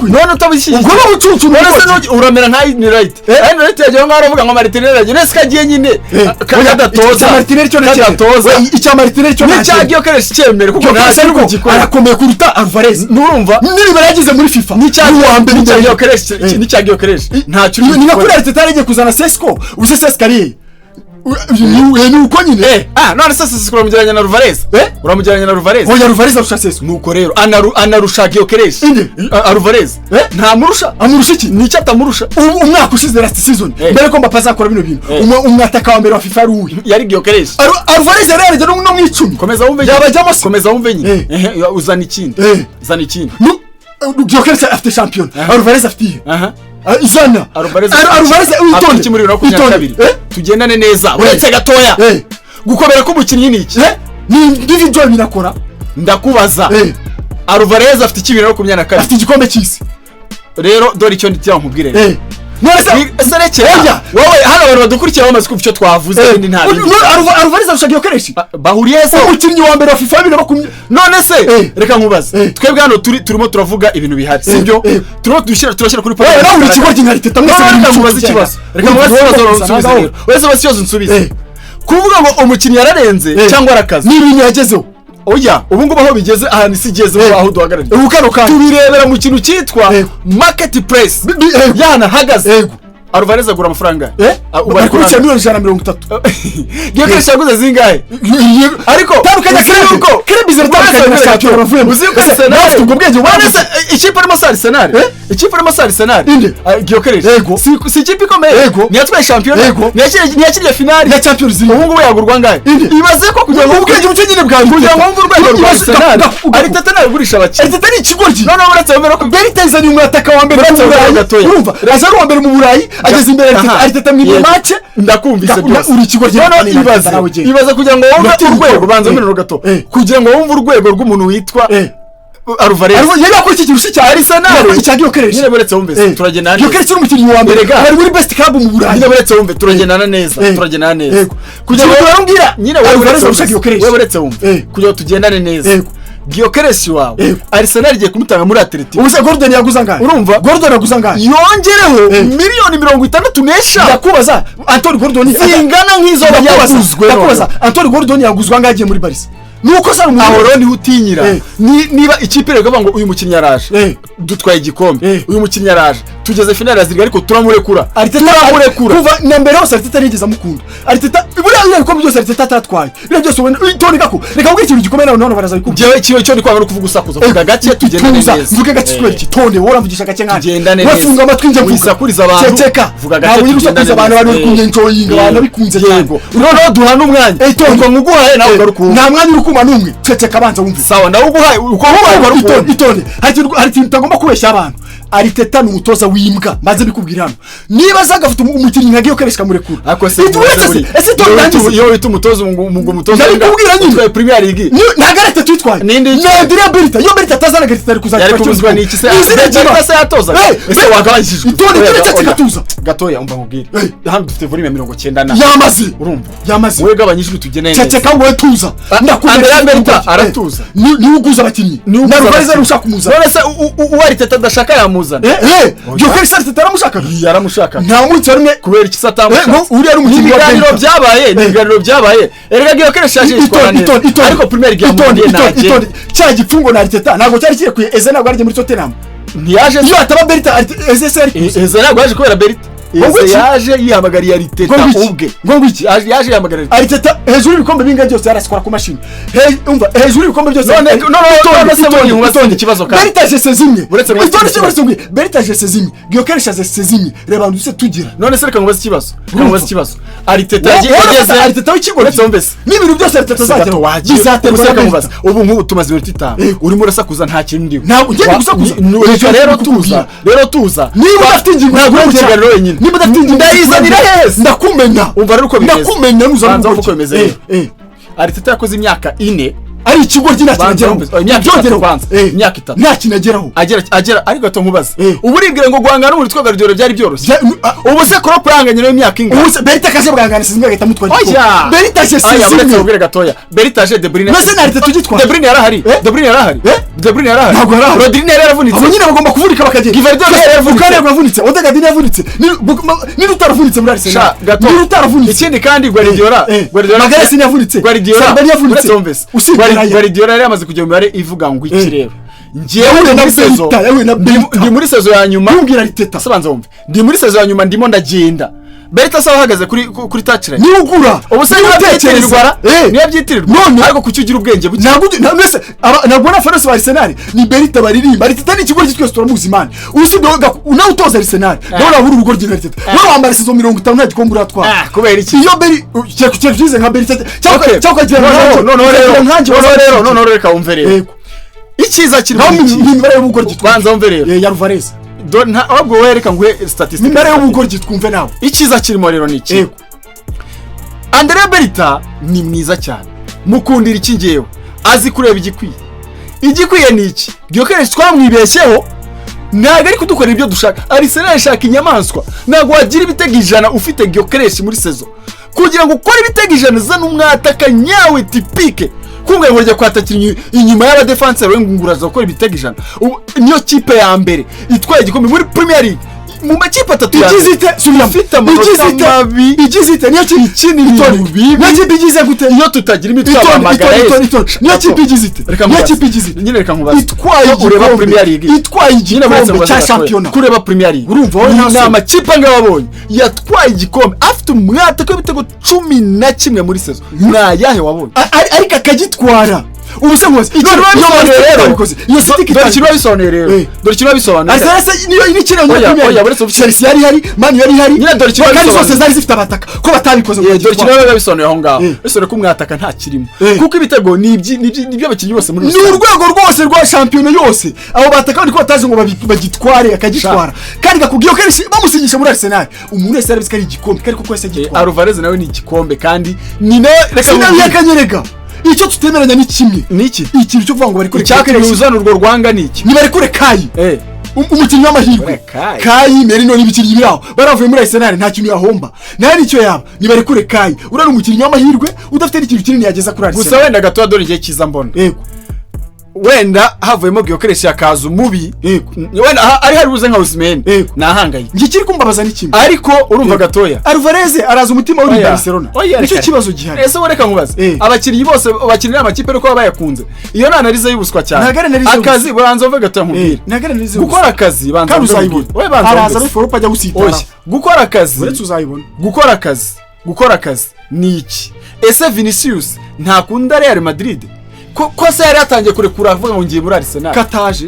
Speaker 2: none utabishyikire.
Speaker 1: Ubwo ucucu
Speaker 2: none uramera nka ni right. Ni right yagiye ngaho aravuga ngo Martinelli yagiye. Nese kagiye nyine. Kadatoza.
Speaker 1: Martinelli cyo
Speaker 2: kadatoza.
Speaker 1: Icya Martinelli cyo
Speaker 2: ni cya Gyökeres cyemere kuko
Speaker 1: nta ariko arakomeye kuruta Alvarez.
Speaker 2: Nurumva?
Speaker 1: Niba yagize muri FIFA.
Speaker 2: Ni cya wa mbere ni cya Gyökeres ni cya Gyökeres. Ntacyo
Speaker 1: ni nka kuri Arteta yagiye kuzana Sesko. Uze Sesko ari ni uko nyine.
Speaker 2: None se Sesko uramugereranya na Alvarez? Uramugereranya na Alvarez?
Speaker 1: Oya, Alvarez arusha Sesko.
Speaker 2: Nuko rero anarusha Gyökeres. Alvarez ntamurusha.
Speaker 1: Amurusha iki?
Speaker 2: Ni icyo atamurusha.
Speaker 1: Umwaka ushize last season mbere ko Mbappe azakora bino bintu umwataka wa mbere wa FIFA ari uwe
Speaker 2: yari Gyökeres.
Speaker 1: Alvarez yari yaragera no mu 10.
Speaker 2: Komeza wumve.
Speaker 1: Yabajyamo se.
Speaker 2: Komeza wumve nyine. Uzana ikindi. Uzana ikindi.
Speaker 1: Gyökeres afite champion. Alvarez afite. Izana
Speaker 2: Alvarez
Speaker 1: itonde
Speaker 2: muri 2022 tugendane neza uretse gatoya gukomera k'umukinnyi ni iki
Speaker 1: ni individual binakora
Speaker 2: ndakubaza Alvarez afite iki 2022
Speaker 1: afite igikombe cy'isi
Speaker 2: rero dore icyo nditira nkubwire
Speaker 1: none
Speaker 2: se rekera wowe hano abantu badukurikira bamaze kumva icyo twavuze kandi nta bindi
Speaker 1: Alvarez arusha Gyökeres
Speaker 2: bahuriye se
Speaker 1: umukinnyi wa mbere wa FIFA 2020
Speaker 2: none se reka nkubaze twebwe hano turimo turavuga ibintu bihari sibyo turimo turashyira kuri
Speaker 1: podium nawe uri ikigo cy'inkariteta
Speaker 2: mwese reka nkubaze ikibazo reka nkubaze ikibazo nsubize rero wese basi ikibazo nsubize kuvuga ngo umukinnyi yararenze cyangwa arakaze
Speaker 1: ni ibintu yagezeho
Speaker 2: oya ubu ngubu aho bigeze ahantu isi igeze aho duhagarariye
Speaker 1: ubu kano kandi
Speaker 2: tubirebera mu kintu cyitwa market price yana hagaze Alvarez agura amafaranga
Speaker 1: bari kubikira miliyoni 130.
Speaker 2: Gyökeres yaguze zingahe? Ariko
Speaker 1: tandukanya Kerebe ziratandukanye na shampiyona bavuyemo.
Speaker 2: Uzi ko Arsenal
Speaker 1: ubwo bwenge
Speaker 2: wabuze. Ikipe irimo Arsenal. Ikipe irimo Arsenal. Gyökeres. Si ikipe ikomeye. Ntiyatwaye shampiyona. Ntiyakiriye finale
Speaker 1: ya Champions League.
Speaker 2: Ubu ngubu yagurwa angahe? Ibaze ko
Speaker 1: kugira ngo ubwenge buke nyine bwa
Speaker 2: kugira ngo wumve urwego rwa Arsenal. Arteta nawe agurisha abakinnyi.
Speaker 1: Arteta ni ikigoryi.
Speaker 2: Noneho uretse wemera ko
Speaker 1: Berite izanye umwataka wa mbere mu Burayi. Urumva? Aza ari uwa mbere mu Burayi. Ageze imbere Arteta mu match
Speaker 2: ndakumvise byose.
Speaker 1: Uri ikigoryi.
Speaker 2: Noneho ibaze kugira ngo wumve urwego banza minoro gato. Kugira ngo wumve urwego rw'umuntu witwa Alvarez.
Speaker 1: Yari yakora iki kirusha cya
Speaker 2: Arsenal
Speaker 1: icya Gyökeres.
Speaker 2: Nyine buretse wumve turagendana neza.
Speaker 1: Gyökeres ni umukinnyi wa mbere ari muri best club mu Burayi.
Speaker 2: Nyine buretse wumve turagendana neza. Turagendana neza.
Speaker 1: Kugira ngo urambwira
Speaker 2: nyine
Speaker 1: Alvarez arusha Gyökeres.
Speaker 2: Wewe buretse wumve kugira ngo tugendane neza. Gyökeres wawe Arsenal igiye kumutanga muri Atletico.
Speaker 1: Ubu se Gordon yaguze angahe?
Speaker 2: Urumva?
Speaker 1: Gordon yaguze angahe?
Speaker 2: Yongereho miliyoni 65.
Speaker 1: Ndakubaza, Anthony Gordon
Speaker 2: zingana nk'izo yaguzwe.
Speaker 1: Ndakubaza, Anthony Gordon yaguzwe angahe agiye muri Barca? Nuko se ari
Speaker 2: Aho
Speaker 1: umuntu
Speaker 2: rero niho utinyira. Niba ikipe rero ngo uyu mukinnyi araje, dutwaye igikombe, uyu mukinnyi araje, tugeze finale ya Ziriga, ariko turamurekura.
Speaker 1: Arteta
Speaker 2: Turamurekura.
Speaker 1: Kuva na mbere hose Arteta ntiyigeze amukunda. Arteta buriya biriya bikombe byose Arteta atatwaye, biriya byose ubona. Tony Gako, reka nkubwire ikintu gikomeye nawe none baraza bikubwira.
Speaker 2: Njyewe ikintu cyo ndi kwanga no kuvuga usakuza. Vuga gake tugendane
Speaker 1: Tuza,
Speaker 2: neza.
Speaker 1: mvuge gake kubera iki? Tonde, wowe uramvugisha gake nkanje.
Speaker 2: Tugendane neza.
Speaker 1: Wafunga amatwi njye mvuga.
Speaker 2: Wisakuriza abantu.
Speaker 1: Ceceka.
Speaker 2: Vuga gake,
Speaker 1: Ntabwo uri
Speaker 2: tugendane
Speaker 1: gusakuza abantu,
Speaker 2: neza.
Speaker 1: abantu bari kunyenjoyinga, abantu bikunze cyane.
Speaker 2: Yego, noneho duhana umwanya.
Speaker 1: Tonde.
Speaker 2: Ubwo nkuguhaye nawe ugaruka uwumve.
Speaker 1: Nta mwanya uri kuma n'umwe. Ceceka, banza wumve.
Speaker 2: Sawa, ndawuguhaye, uko nguhaye ugaruka
Speaker 1: Itonde,
Speaker 2: uwumve.
Speaker 1: itonde. Hari ikintu utagomba kubeshya abantu. Arteta ni umutoza w'imbwa, maze mbikubwira hano. Niba aza agafite umukinnyi nka Gyökeres kamurekura.
Speaker 2: Ariko se
Speaker 1: Uretse se, ese itonde ndangize.
Speaker 2: Iyo wita umutoza ngo umutoza
Speaker 1: Ndabikubwira nyine.
Speaker 2: Utwaye Premier League.
Speaker 1: Ntabwo ari Arteta uyitwaye.
Speaker 2: Ninde
Speaker 1: Ni
Speaker 2: uyitwaye?
Speaker 1: Andrea Berta. Iyo Berta atazana, Arteta ari kuzajya
Speaker 2: Yari kubuzwa n'iki se?
Speaker 1: Izina
Speaker 2: Berta
Speaker 1: ry'Imana.
Speaker 2: se yatozaga? Ese wagabanyije?
Speaker 1: Itonde,
Speaker 2: Oya,
Speaker 1: keretse
Speaker 2: oya.
Speaker 1: gatuza.
Speaker 2: Gatoya, umva nkubwire. Hano dufite volume ya 90 na
Speaker 1: Yamaze.
Speaker 2: Urumva?
Speaker 1: Yamaze.
Speaker 2: Wowe gabanya ijwi tugene neza.
Speaker 1: Ceceka wowe, tuza.
Speaker 2: Andrea Berta aratuza.
Speaker 1: Niwe uguza abakinnyi.
Speaker 2: Niwe
Speaker 1: Na
Speaker 2: uguza
Speaker 1: Alvarez
Speaker 2: abakinnyi.
Speaker 1: ushaka kumuzana.
Speaker 2: None se uwo Arteta adashaka yamuzana?
Speaker 1: Gyökeres Arteta aramushakaga.
Speaker 2: Yaramushaka.
Speaker 1: Nta munsi wa rimwe.
Speaker 2: Kubera iki se atamushaka?
Speaker 1: Ngo uriya ari umukinnyi wa
Speaker 2: Ibiganiro
Speaker 1: Berta.
Speaker 2: byabaye, ni ibiganiro byabaye. Erega Gyökeres yaje yitwara
Speaker 1: Itonde,
Speaker 2: neza,
Speaker 1: itonde, itonde.
Speaker 2: ariko Premier League
Speaker 1: Itonde,
Speaker 2: yamunaniye,
Speaker 1: itonde,
Speaker 2: ntajye.
Speaker 1: itonde. Cya gipfungo na Arteta ntabwo cyari kirekuye. Eze ntabwo ari muri Tottenham.
Speaker 2: Ntiyaje.
Speaker 1: Iyo hataba Berta, Eze se yari kuza?
Speaker 2: Eze ntabwo yaje kubera Berta.
Speaker 1: Ngo
Speaker 2: Eze
Speaker 1: iki?
Speaker 2: yaje yihamagariye Arteta
Speaker 1: Ngo iki?
Speaker 2: ubwe.
Speaker 1: Ngo iki?
Speaker 2: Yaje yihamagariye Arteta.
Speaker 1: Arteta hejuru y'ibikombe bingahe byose yarasikora ku mashini. Umva, hejuru y'ibikombe byose.
Speaker 2: None se
Speaker 1: Itonde,
Speaker 2: mbonye nkubaze
Speaker 1: itonde.
Speaker 2: ikibazo kandi.
Speaker 1: Berta jese zimwe.
Speaker 2: Uretse nkubaze
Speaker 1: Itonde,
Speaker 2: ikibazo.
Speaker 1: uretse ngwi. Berta jese zimwe. Gyökeres jese zimwe. Reba abantu duse tugira.
Speaker 2: None se reka nkubaze ikibazo, reka nkubaze ikibazo. Arteta
Speaker 1: Wowe
Speaker 2: yageze
Speaker 1: urafata Arteta w'ikigo.
Speaker 2: Uretse wumve se.
Speaker 1: N'ibintu byose Arteta azageraho bizaterwa
Speaker 2: Gusa
Speaker 1: na
Speaker 2: reka
Speaker 1: Berta.
Speaker 2: nkubaze. Ubu nk'ubu tumaze iminota 5 urimo urasakuza, nta kintu ndiho.
Speaker 1: Ntabwo ugenda gusakuza.
Speaker 2: Reka rero tuza, rero tuza.
Speaker 1: Niba udafite ingingo
Speaker 2: Ntabwo uri
Speaker 1: zikurengera.
Speaker 2: kukiganiro wenyine.
Speaker 1: Niba udafite ingingo
Speaker 2: Ndayizanira
Speaker 1: zikurengera,
Speaker 2: heza.
Speaker 1: ndakumenya.
Speaker 2: Umva rero uko bimeze.
Speaker 1: Ndakumenya nuzana.
Speaker 2: Banza wumve uko bimeze rero. Arteta yakoze imyaka 4
Speaker 1: Ari ikigo nta
Speaker 2: Banza
Speaker 1: kinageraho.
Speaker 2: wumve. Imyaka 3
Speaker 1: Byongereho.
Speaker 2: kwanza. Imyaka 3.
Speaker 1: Nta kinageraho.
Speaker 2: Agera ariko gato nkubaze.
Speaker 1: Eh.
Speaker 2: Ubu uribwira ngo guhangana n'umuntu witwa Guardiola byari byoroshye? Ubu se Klopp yahanganye nawe imyaka ingana?
Speaker 1: Ubu se Berta kaje bwangana sizimwe agahita amutwara igikombe.
Speaker 2: Oya.
Speaker 1: Berta je
Speaker 2: Aya, uretse
Speaker 1: sizimwe.
Speaker 2: nkubwire gatoya. Berta je De Bruyne.
Speaker 1: Mbese na Arteta ugitwara?
Speaker 2: De Bruyne yarahari.
Speaker 1: Eh?
Speaker 2: De Bruyne yarahari.
Speaker 1: Eh?
Speaker 2: De Bruyne yarahari.
Speaker 1: Ntabwo yarahari.
Speaker 2: Rodri yari yaravunitse.
Speaker 1: Abo nyine bagomba kuvunika bakagenda.
Speaker 2: Gvardiol yari yaravunitse.
Speaker 1: Bukayo yavunitse, Odegaard yavunitse, niba utaravunitse muri Arsenal,
Speaker 2: Sha, gato.
Speaker 1: niba utaravunitse.
Speaker 2: Ikindi kandi Guardiola, Guardiola
Speaker 1: Magalhaes yavunitse,
Speaker 2: Guardiola
Speaker 1: Saliba yavunitse.
Speaker 2: uretse wumve se.
Speaker 1: Usibye Raya.
Speaker 2: Guardiola yari yamaze kujya mu mibare ivuga ngo iki rero. Njyewe
Speaker 1: Yahuye
Speaker 2: ndi
Speaker 1: na
Speaker 2: muri saison.
Speaker 1: Berta, yahuye na Berta.
Speaker 2: Ndi muri saison ya nyuma.
Speaker 1: Ntumbwire Arteta.
Speaker 2: Sobanza wumve. Ndi muri saison ya nyuma, ndimo ndagenda. Berta asa ahagaze kuri touchline.
Speaker 1: Niba ugura,
Speaker 2: Ubu se
Speaker 1: niba
Speaker 2: niba
Speaker 1: utekereza.
Speaker 2: byitirirwa, niba byitirirwa,
Speaker 1: None
Speaker 2: ariko kuki ugira ubwenge buke?
Speaker 1: Ntabwo mwese ntabwo abafana bose ba Arsenal ni Berta baririmba. Arteta ni ikigo twese turamuzi, man. Usibye nawe utoza Arsenal, nawe urabura urugo rya Arteta. Wowe wambara saison 50 nta gikombe uratwara.
Speaker 2: Ah, kubera iki?
Speaker 1: Iyo Beri cyane cyize nka Berta cyangwa
Speaker 2: Okay.
Speaker 1: cyangwa ukagira
Speaker 2: Noneho
Speaker 1: nkanjye,
Speaker 2: noneho
Speaker 1: ukagira
Speaker 2: rero
Speaker 1: nkanjye
Speaker 2: noneho
Speaker 1: waza.
Speaker 2: rero noneho reka wumve rero.
Speaker 1: Yego.
Speaker 2: Icyiza kiri
Speaker 1: Naho
Speaker 2: muri iki.
Speaker 1: imibare y'ubugoryi twumve.
Speaker 2: Banza wumve rero.
Speaker 1: Ya Alvarez.
Speaker 2: Ahubwo wowe reka nguhe statistique.
Speaker 1: Imibare y'ubugoryi twumve nawe.
Speaker 2: Icyiza kirimo rero ni iki?
Speaker 1: Yego.
Speaker 2: Andrea Berta ni mwiza cyane. Mukundira iki ngewe? Azi kureba igikwiye. Igikwiye ni iki? Gyökeres twamwibeshyeho, ntabwo ari kudukorera ibyo dushaka. Arsenal ishaka inyamaswa. Ntabwo wagira ibitego 100 ufite Gyökeres muri saison. Kugira ngo ukore ibitego 100, zana umwataka nyawe typique. Kumwe ngo rya kwatakira inyuma y'abadefanseri, we ngo uraza gukora ibitego 100. Ubu niyo kipe ya mbere itwaye igikombe muri Premier League mu makipe atatu ya
Speaker 1: Igize
Speaker 2: mbere.
Speaker 1: ite? Subiramo.
Speaker 2: Ifite amanota
Speaker 1: Igize ite?
Speaker 2: mabi.
Speaker 1: Igize ite? Niyo kipe
Speaker 2: Ikina ibintu
Speaker 1: Itonde.
Speaker 2: bibi.
Speaker 1: Niyo kipe igize gute?
Speaker 2: Iyo tutagira imitwe
Speaker 1: Itonde,
Speaker 2: y'amagara.
Speaker 1: itonde, itonde, itonde. Niyo kipe igize ite?
Speaker 2: Reka
Speaker 1: Niyo
Speaker 2: nkubaze.
Speaker 1: kipe igize ite?
Speaker 2: Nyine reka nkubaze.
Speaker 1: Itwaye
Speaker 2: Iyo ureba
Speaker 1: igikombe.
Speaker 2: Premier League,
Speaker 1: Itwaye
Speaker 2: nyine buretse
Speaker 1: igikombe
Speaker 2: nkubaze
Speaker 1: cya
Speaker 2: gatoya.
Speaker 1: shampiyona.
Speaker 2: Kureba Premier League,
Speaker 1: Urumva wowe
Speaker 2: ni
Speaker 1: nta soni.
Speaker 2: amakipe angahe wabonye yatwaye igikombe afite umwataka w'ibitego 11 muri saison? Ni ayahe wabonye?
Speaker 1: Ariko akagitwara. Ubu se nkubaze,
Speaker 2: Ikintu
Speaker 1: none
Speaker 2: biba
Speaker 1: iyo
Speaker 2: bisobanuye
Speaker 1: Man City
Speaker 2: rero
Speaker 1: itabikoze, iyo City
Speaker 2: Dore ikintu
Speaker 1: itabikoze.
Speaker 2: biba bisobanuye rero. Dore ikintu biba bisobanuye.
Speaker 1: Arsenal se niyo inikina
Speaker 2: Oya,
Speaker 1: muri Premier
Speaker 2: oya,
Speaker 1: League? Chelsea yari ihari, Man U yari ihari.
Speaker 2: Nyine dore ikintu
Speaker 1: Kandi
Speaker 2: bisobanuye.
Speaker 1: zose zari zifite abataka, ko batabikoze ngo
Speaker 2: Dore ikintu
Speaker 1: bagitware.
Speaker 2: biba bisobanuye aho ngaho. Bisobanuye ko umwataka nta kirimo, kuko ibitego ni iby'abakinnyi bose muri
Speaker 1: Ni
Speaker 2: rusange.
Speaker 1: urwego rwose rwa shampiyona yose. Abo bataka bari ko bataje ngo bagitware, akagitwara. Kandi gakubwiye ko bamusinyisha muri Arsenal, umuntu wese yarabizi ko ari igikombe, kandi koko wese agitwara.
Speaker 2: Alvarez nawe ni igikombe, kandi ni nawe reka
Speaker 1: Sinabihakanyerega. Icyo tutemeranya ni kimwe.
Speaker 2: Ni iki?
Speaker 1: Ikintu cyo kuvuga ngo bari kure
Speaker 2: Icyatumye uzana urwo rwanga ni iki?
Speaker 1: Nibarekure Kai, umukinnyi w'amahirwe.
Speaker 2: Kai.
Speaker 1: Kai Merino n'ibikinnyi biraho baravuye muri Arsenal, nta kintu yahomba nawe nicyo yaba. Nibarekure Kai, uriya ni umukinnyi w'amahirwe udafite n'ikintu kinini yageza kuri
Speaker 2: Gusa
Speaker 1: Arsenal.
Speaker 2: wenda gatoya, dore igihe cyiza mbona.
Speaker 1: Yego.
Speaker 2: Wenda havuyemo Gyökeres akaza umubi,
Speaker 1: Yego.
Speaker 2: wenda ari hari buze nka Osimhen,
Speaker 1: Yego.
Speaker 2: nahangayika.
Speaker 1: Njye ikiri kumbabaza ni kimwe.
Speaker 2: Ariko urumva gatoya,
Speaker 1: Alvarez araza umutima uri
Speaker 2: Oya.
Speaker 1: Barcelona.
Speaker 2: Oya,
Speaker 1: Nicyo
Speaker 2: reka.
Speaker 1: kibazo gihari.
Speaker 2: Ese wowe, reka nkubaze, abakinnyi bose bakinira amakipe ariko baba bayakunze, iyo ni analyse y'ubuswa cyane.
Speaker 1: Ntabwo ari analyse y'ubuswa.
Speaker 2: Akazi, banza uve gatoya nkubwire.
Speaker 1: Ntabwo ari analyse.
Speaker 2: Gukora akazi, banza
Speaker 1: Kandi
Speaker 2: wumve
Speaker 1: uzayibona.
Speaker 2: nkubwire. Wowe banza
Speaker 1: Araza
Speaker 2: wumve.
Speaker 1: ari flop, ajya gusitara.
Speaker 2: Oya, gukora akazi,
Speaker 1: Uretse uzayibona.
Speaker 2: gukora akazi ni iki? Ese Vinicius ntakunda Real Madrid? Ko se yari yatangiye kurekura avuga ngo ngiye muri Arsenal?
Speaker 1: Kataje.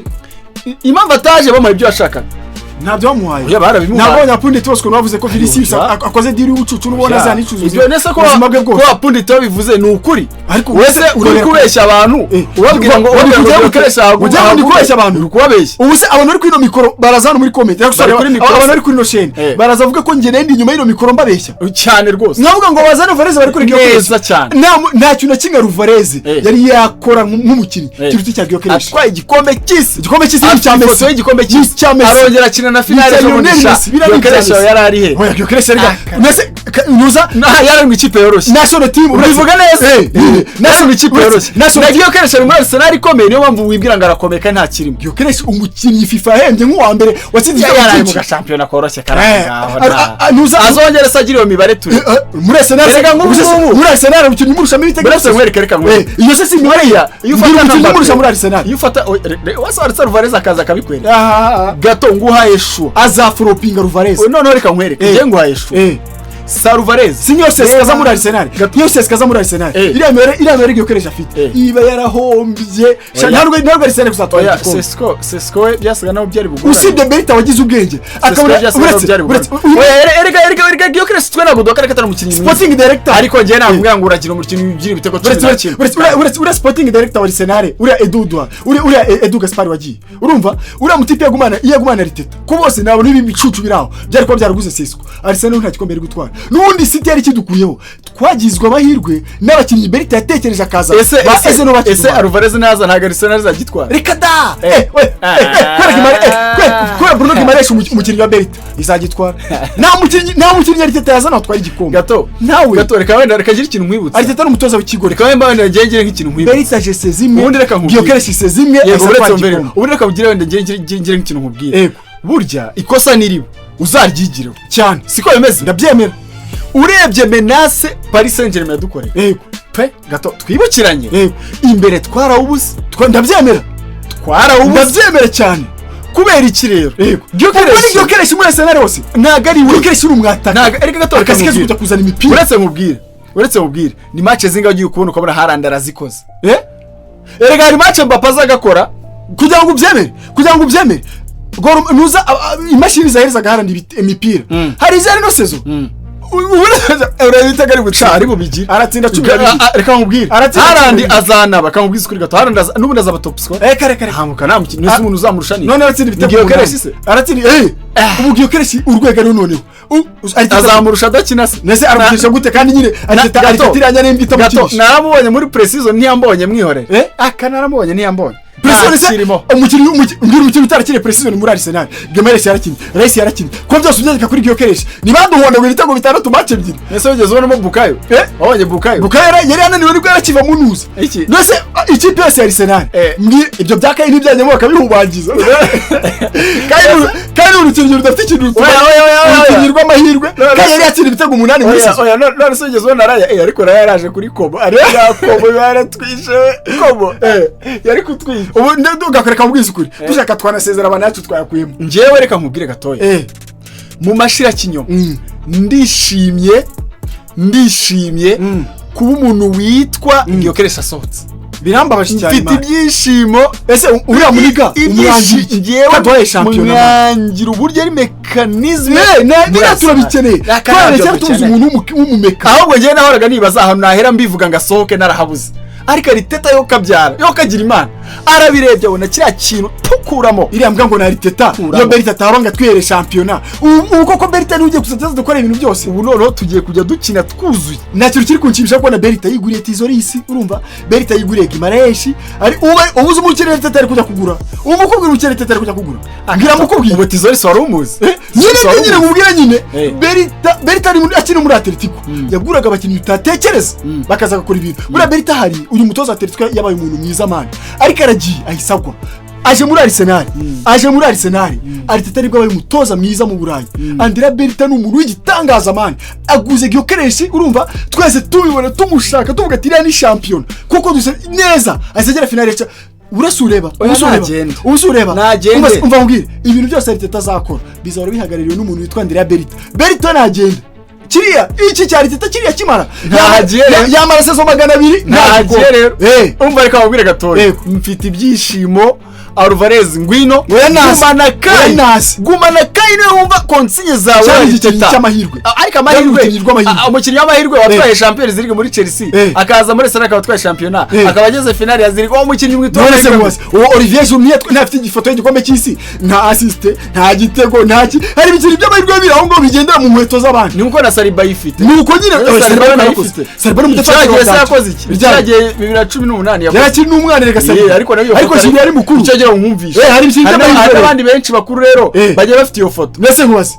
Speaker 2: Impamvu ataje, bamuha ibyo yashakaga.
Speaker 1: Ntabyo bamuhaye.
Speaker 2: Oya, barabimuhaye.
Speaker 1: Ntabwo abanyapunditi bose ukuntu bavuze ko Vinicius
Speaker 2: Oya.
Speaker 1: akoze deal y'ubucucu, n'ubona azanicuza
Speaker 2: Ibyo nese ko
Speaker 1: ubuzima bwe
Speaker 2: ko
Speaker 1: bwose.
Speaker 2: Apunditi babivuze ni ukuri?
Speaker 1: Ariko
Speaker 2: wese uri
Speaker 1: urebera-
Speaker 2: kubeshya abantu, ubabwira ngo
Speaker 1: Ngo-
Speaker 2: ubabwira ngo
Speaker 1: ngo-
Speaker 2: Gyökeres
Speaker 1: ngo- ngo ndi kubeshya abantu.
Speaker 2: Uri kubabeshya.
Speaker 1: Ubu se abantu bari kuri ino mikoro baraza hano muri comment?
Speaker 2: Bari kuri mikoro
Speaker 1: Abantu
Speaker 2: se?
Speaker 1: bari kuri ino chaîne baraza avuga ko njye ndi inyuma y'ino mikoro mbabeshya?
Speaker 2: Cyane rwose.
Speaker 1: Nkavuga ngo bazane Alvarez, bari kuri Gyökeres.
Speaker 2: Neza cyane.
Speaker 1: Nta kintu na kimwe Alvarez yari yakora nk'umukinnyi kiruta icya Gyökeres.
Speaker 2: Atwaye igikombe cy'isi.
Speaker 1: Igikombe cy'isi ni icya
Speaker 2: Afite ifoto
Speaker 1: Messi.
Speaker 2: y'igikombe
Speaker 1: Ni
Speaker 2: cy'isi.
Speaker 1: icya Messi.
Speaker 2: Arongera akina na finale
Speaker 1: Ni icya
Speaker 2: ejo bundi.
Speaker 1: Lionel
Speaker 2: Sha
Speaker 1: Messi. Biriya ni icya
Speaker 2: Gyökeres
Speaker 1: Messi.
Speaker 2: yari ari he?
Speaker 1: Oya, Gyökeres yari
Speaker 2: Ah,
Speaker 1: mbese nuza
Speaker 2: Nah, yari ari mu ikipe yoroshye.
Speaker 1: National team.
Speaker 2: Ubivuga neza. Yari mu ikipe yoroshye.
Speaker 1: National
Speaker 2: Na Gyökeres ari muri Arsenal ikomeye, niyo mpamvu wibwira ngo arakomeye kandi nta kirimo.
Speaker 1: Gyökeres, umukinnyi FIFA yahembye nk'uwa mbere watsinze
Speaker 2: Yari
Speaker 1: ibitego
Speaker 2: ari mu
Speaker 1: byinshi.
Speaker 2: gashampiyona koroshye kari aho ngaho,
Speaker 1: Nuza
Speaker 2: azongera se agira iyo mibare turi.
Speaker 1: Muri Arsenal
Speaker 2: Erega nk'ubu ngubu.
Speaker 1: muri Arsenal umukinnyi umurushamo ibitego
Speaker 2: Buretse nkwereke, reka nkwereke.
Speaker 1: Iyo se si imibare ya
Speaker 2: Iyo ufata nka
Speaker 1: umukinnyi
Speaker 2: Mbappe,
Speaker 1: umurusha muri Arsenal?
Speaker 2: Iyo ufata wese Alvarez akaza akabikwereka
Speaker 1: Ah,
Speaker 2: gato, nguhaye choix.
Speaker 1: Azaflopinga Alvarez.
Speaker 2: Noneho reka nkwereke, njye nguhaye choix, Alvarez.
Speaker 1: Si niyo Sesko aza muri Arsenal,
Speaker 2: Gato.
Speaker 1: niyo Sesko aza muri Arsenal, iriya mibare Gyökeres afite iba yarahombye.
Speaker 2: Oya.
Speaker 1: Ntabwo Arsenal kuzatwara
Speaker 2: Oya.
Speaker 1: igikombe.
Speaker 2: Sesko we byasaga naho byari bugorane.
Speaker 1: Usibye Berta wagize ubwenge
Speaker 2: Sesko
Speaker 1: akabona
Speaker 2: byasaga naho
Speaker 1: uretse
Speaker 2: byari
Speaker 1: uretse
Speaker 2: bugorane. Oya, erega Gyökeres twe ntabwo duhakana ko atari umukinnyi mwiza.
Speaker 1: Sporting director
Speaker 2: Ariko njyewe nakubwira ngo uragira umukinnyi ugira ibitego cumi
Speaker 1: uretse
Speaker 2: na
Speaker 1: uretse
Speaker 2: kimwe.
Speaker 1: uretse uriya sporting director wa Arsenal, uriya Edu Duha, uriya Edu Gaspar wagiye, urumva uriya mutipe yagumana, iyo yagumana Arteta, ko bose nabona ibi bicucu biri aho byari kuba byaraguze Sesko, Arsenal nta gikombe yari gutwara. N'ubundi City yari kidukuyeho, twagizwe amahirwe n'abakinnyi Berta yatekereje akaza.
Speaker 2: Ese
Speaker 1: Ba
Speaker 2: ese
Speaker 1: Eze no
Speaker 2: ese
Speaker 1: bakidumana.
Speaker 2: Alvarez naza ntabwo Arsenal izagitwara?
Speaker 1: Reka da. We, kubera kubera Bruno Guimaraes, umukinnyi wa Berta, izagitwara. Nta mukinnyi Arteta yazana watwara igikombe.
Speaker 2: Gato.
Speaker 1: Nawe.
Speaker 2: Gato, reka wenda reka ngire ikintu nkwibutsa.
Speaker 1: Arteta ni umutoza w'ikigo.
Speaker 2: Reka wenda ngire nk'ikintu nkwibutsa.
Speaker 1: Berta jese zimwe,
Speaker 2: Ubundi reka nkubwire.
Speaker 1: Gyökeres se zimwe,
Speaker 2: Yego,
Speaker 1: ahise
Speaker 2: uretse
Speaker 1: atwara
Speaker 2: mbere
Speaker 1: igikombe.
Speaker 2: ubundi reka nkugire wenda ngire nk'ikintu nkubwire.
Speaker 1: Yego.
Speaker 2: Burya ikosa niriba uzaryigireho.
Speaker 1: Cyane.
Speaker 2: Siko bimeze?
Speaker 1: Ndabyemera.
Speaker 2: Urebye menace Paris Saint Germain yadukoreye pe, gato twibukiranye, imbere twarawubuze.
Speaker 1: Ndabyemera.
Speaker 2: Twarawubuze.
Speaker 1: Ndabyemera cyane.
Speaker 2: Kubera iki rero?
Speaker 1: Ubwo ni Gyökeres muri Arsenal hose.
Speaker 2: Ntabwo ari we.
Speaker 1: Gyökeres uri umwataka.
Speaker 2: Ntabwo, erega gato, reka
Speaker 1: Akazi keza
Speaker 2: nkubwire.
Speaker 1: kujya kuzana imipira.
Speaker 2: Uretse nkubwire, ni match zingahe ugiye kubona ukabona Haaland arazikoze? Erega hari match Mbappe aza agakora.
Speaker 1: Kugira ngo ubyemere, nuza imashini zaherezaga Haaland imipira, hari izari no saison
Speaker 2: Ureba ibitego ari butsinda. Ari bubigire.
Speaker 1: Aratsinda 12.
Speaker 2: Reka nkubwire.
Speaker 1: Aratsinda
Speaker 2: Haaland
Speaker 1: 12.
Speaker 2: azanaba, reka nkubwize ukuri gato, Haaland n'ubundi azaba top scorer.
Speaker 1: Reka reka.
Speaker 2: Hamuka nta mukinnyi nzi umuntu uzamurusha ni
Speaker 1: None aratsinda ibitego
Speaker 2: Ni Gyökeres
Speaker 1: 8.
Speaker 2: se?
Speaker 1: Aratsinda, ubu Gyökeres urwego ariho noneho
Speaker 2: Azamurusha adakina se?
Speaker 1: Nese aramukinisha gute kandi nyine Arteta
Speaker 2: Gato.
Speaker 1: Arteta iriya nyane
Speaker 2: Gato,
Speaker 1: itamukinisha?
Speaker 2: naramubonye muri pre-season, ntiyambonye, mwihorere.
Speaker 1: Eh?
Speaker 2: Aka naramubonye, ntiyambonye.
Speaker 1: Pre-season se?
Speaker 2: Ntakirimo.
Speaker 1: Umukinnyi mbwira umukinnyi utarakiniye pre-season muri Arsenal. Guimaraes yarakinnye, Rice yarakinnye, ko byose ubyandika kuri Gyökeres, ntibaduhondaguye ibitego 6 match 2?
Speaker 2: Ese wigeze ubonamo Bukayo?
Speaker 1: Eh?
Speaker 2: Wabonye Bukayo?
Speaker 1: Bukayo yari yananiwe, nibwo yarakiva mu ntuza.
Speaker 2: Iki?
Speaker 1: Mbese ikipe yose ya Arsenal, ibyo bya Kane ntibyajyamo bakabihubangiza, kandi urukingo rudafite ikintu rutuma,
Speaker 2: Oya, oya, oya, oya.
Speaker 1: urukingo rw'amahirwe.
Speaker 2: No, no.
Speaker 1: Kane yari yatsinda ibitego 8 muri
Speaker 2: Oya,
Speaker 1: saison.
Speaker 2: oya, none se wigeze ubona Raya? Ariko Raya yaraje kuri Como, ariko ya Como yaratwishe we. Como yari kutwica.
Speaker 1: Ubu ugakwereka mubwiza ukuri, dushaka twanasezera abantu yacu twayakuyemo.
Speaker 2: Njyewe reka nkubwire gatoya, mu mashira kinyoma, ndishimye kuba umuntu witwa Gyökeres asohotse.
Speaker 1: Birambabaje cyane.
Speaker 2: Mfite
Speaker 1: Man.
Speaker 2: ibyishimo.
Speaker 1: Ese uriya muniga umwangira
Speaker 2: Njyewe
Speaker 1: kaduhaye shampiyona, man.
Speaker 2: mwangira uburyo ari mécanisme.
Speaker 1: Niba turabikeneye,
Speaker 2: Ntabyo
Speaker 1: twarabikeneye, tuzi
Speaker 2: dukeneye.
Speaker 1: umuntu w'umumeka.
Speaker 2: Ahubwo njyewe nahoraga nibaza ahantu nahera mbivuga ngo asohoke, narahabuze, ariko Arteta yo kabyara, yo kagira Imana, arabirebye abona kiriya kintu tukuramo.
Speaker 1: Iriya mbwa ngo ni Arteta.
Speaker 2: Kuramo.
Speaker 1: Iyo Berta ataba ngo atwihere shampiyona, ubu koko Berta niwe ugiye kuza dukora ibintu byose.
Speaker 2: Ubu noneho tugiye kujya dukina twuzuye.
Speaker 1: Nta kintu kiri kunshimisha kubona Berta yiguriye Tzolis, urumva Berta yiguriye Guimaraes, ari ubu uzi umukire Arteta ari kujya kugura, ubu mukubwira umukire Arteta ari kujya kugura, mbwira mukubwira.
Speaker 2: Ubu Tzolis wari umuzi?
Speaker 1: Nyine nyine mubwira nyine. Berta ari akina muri Atletico, yaguraga abakinnyi utatekereza bakaza gakora ibintu. Buriya Berta hari uyu mutoza wa Atletico yabaye umuntu mwiza, man, ariko Ariko aragiye, ahise agwa, aje muri Arsenal. Aje muri Arsenal, Arteta nibwo abaye umutoza mwiza mu Burayi. Andrea Berta ni umuntu w'igitangaza, man. Aguze Gyökeres, urumva, twese tubibona, tumushaka, tuvuga ati iriya ni shampiyona kuko dusa neza. Ahise agera finale uretse ureba,
Speaker 2: Oya,
Speaker 1: uretse ureba,
Speaker 2: nagende.
Speaker 1: uretse ureba.
Speaker 2: Nagende.
Speaker 1: Umva nkubwire, ibintu byose Arteta azakora bizahora bihagarariwe n'umuntu witwa Andrea Berta. Berta nagenda, kiriya iki cya Arteta kiriya kimara
Speaker 2: Ntagiye rero.
Speaker 1: Yamara saison 200
Speaker 2: Ntagiye rero.
Speaker 1: Eh.
Speaker 2: Umva, reka wabwire gatoya.
Speaker 1: Yego.
Speaker 2: Mfite ibyishimo. Alvarez, ngwino.
Speaker 1: Oya, nasi.
Speaker 2: Gumana
Speaker 1: Oya,
Speaker 2: Kai.
Speaker 1: nasi.
Speaker 2: Gumana Kai, niwe wumva consigne zawe.
Speaker 1: Cyari
Speaker 2: Arteta.
Speaker 1: igikinnyi cy'amahirwe.
Speaker 2: Ariko amahirwe,
Speaker 1: Cyari umukinnyi w'amahirwe.
Speaker 2: Umukinnyi w'amahirwe watwaye Champions League muri Chelsea, akaza muri Arsenal akaba atwaye shampiyona, akaba ageze finale ya League, uwo mukinnyi mwitwa
Speaker 1: None se mubaze, uwo Olivier Giroud ntafite igifoto y'igikombe cy'isi, nta assist, nta gitego, nta ki. Hari ibintu by'amahirwe biri aho ngaho bigendera mu nkweto z'abandi.
Speaker 2: Ni uko na Saliba ayifite.
Speaker 1: Ni uko nyine.
Speaker 2: Saliba
Speaker 1: Saliba
Speaker 2: nayifite.
Speaker 1: yarakoze. Saliba ni umudefanseri
Speaker 2: Icyagiye se
Speaker 1: wa
Speaker 2: yakoze iki?
Speaker 1: Ryari?
Speaker 2: Cyagiye 2018 yakoze.
Speaker 1: Yari akiri n'umwana reka Saliba.
Speaker 2: Yeah, ariko nayo iyo
Speaker 1: Ariko
Speaker 2: foto
Speaker 1: Giroud yari mukuru.
Speaker 2: Icyo gihe nkumvishe.
Speaker 1: Hari ibintu
Speaker 2: Hari
Speaker 1: by'amahirwe
Speaker 2: hari
Speaker 1: rero.
Speaker 2: n'abandi benshi bakuru rero bagiye bafite iyo foto.
Speaker 1: Mbese nkubaze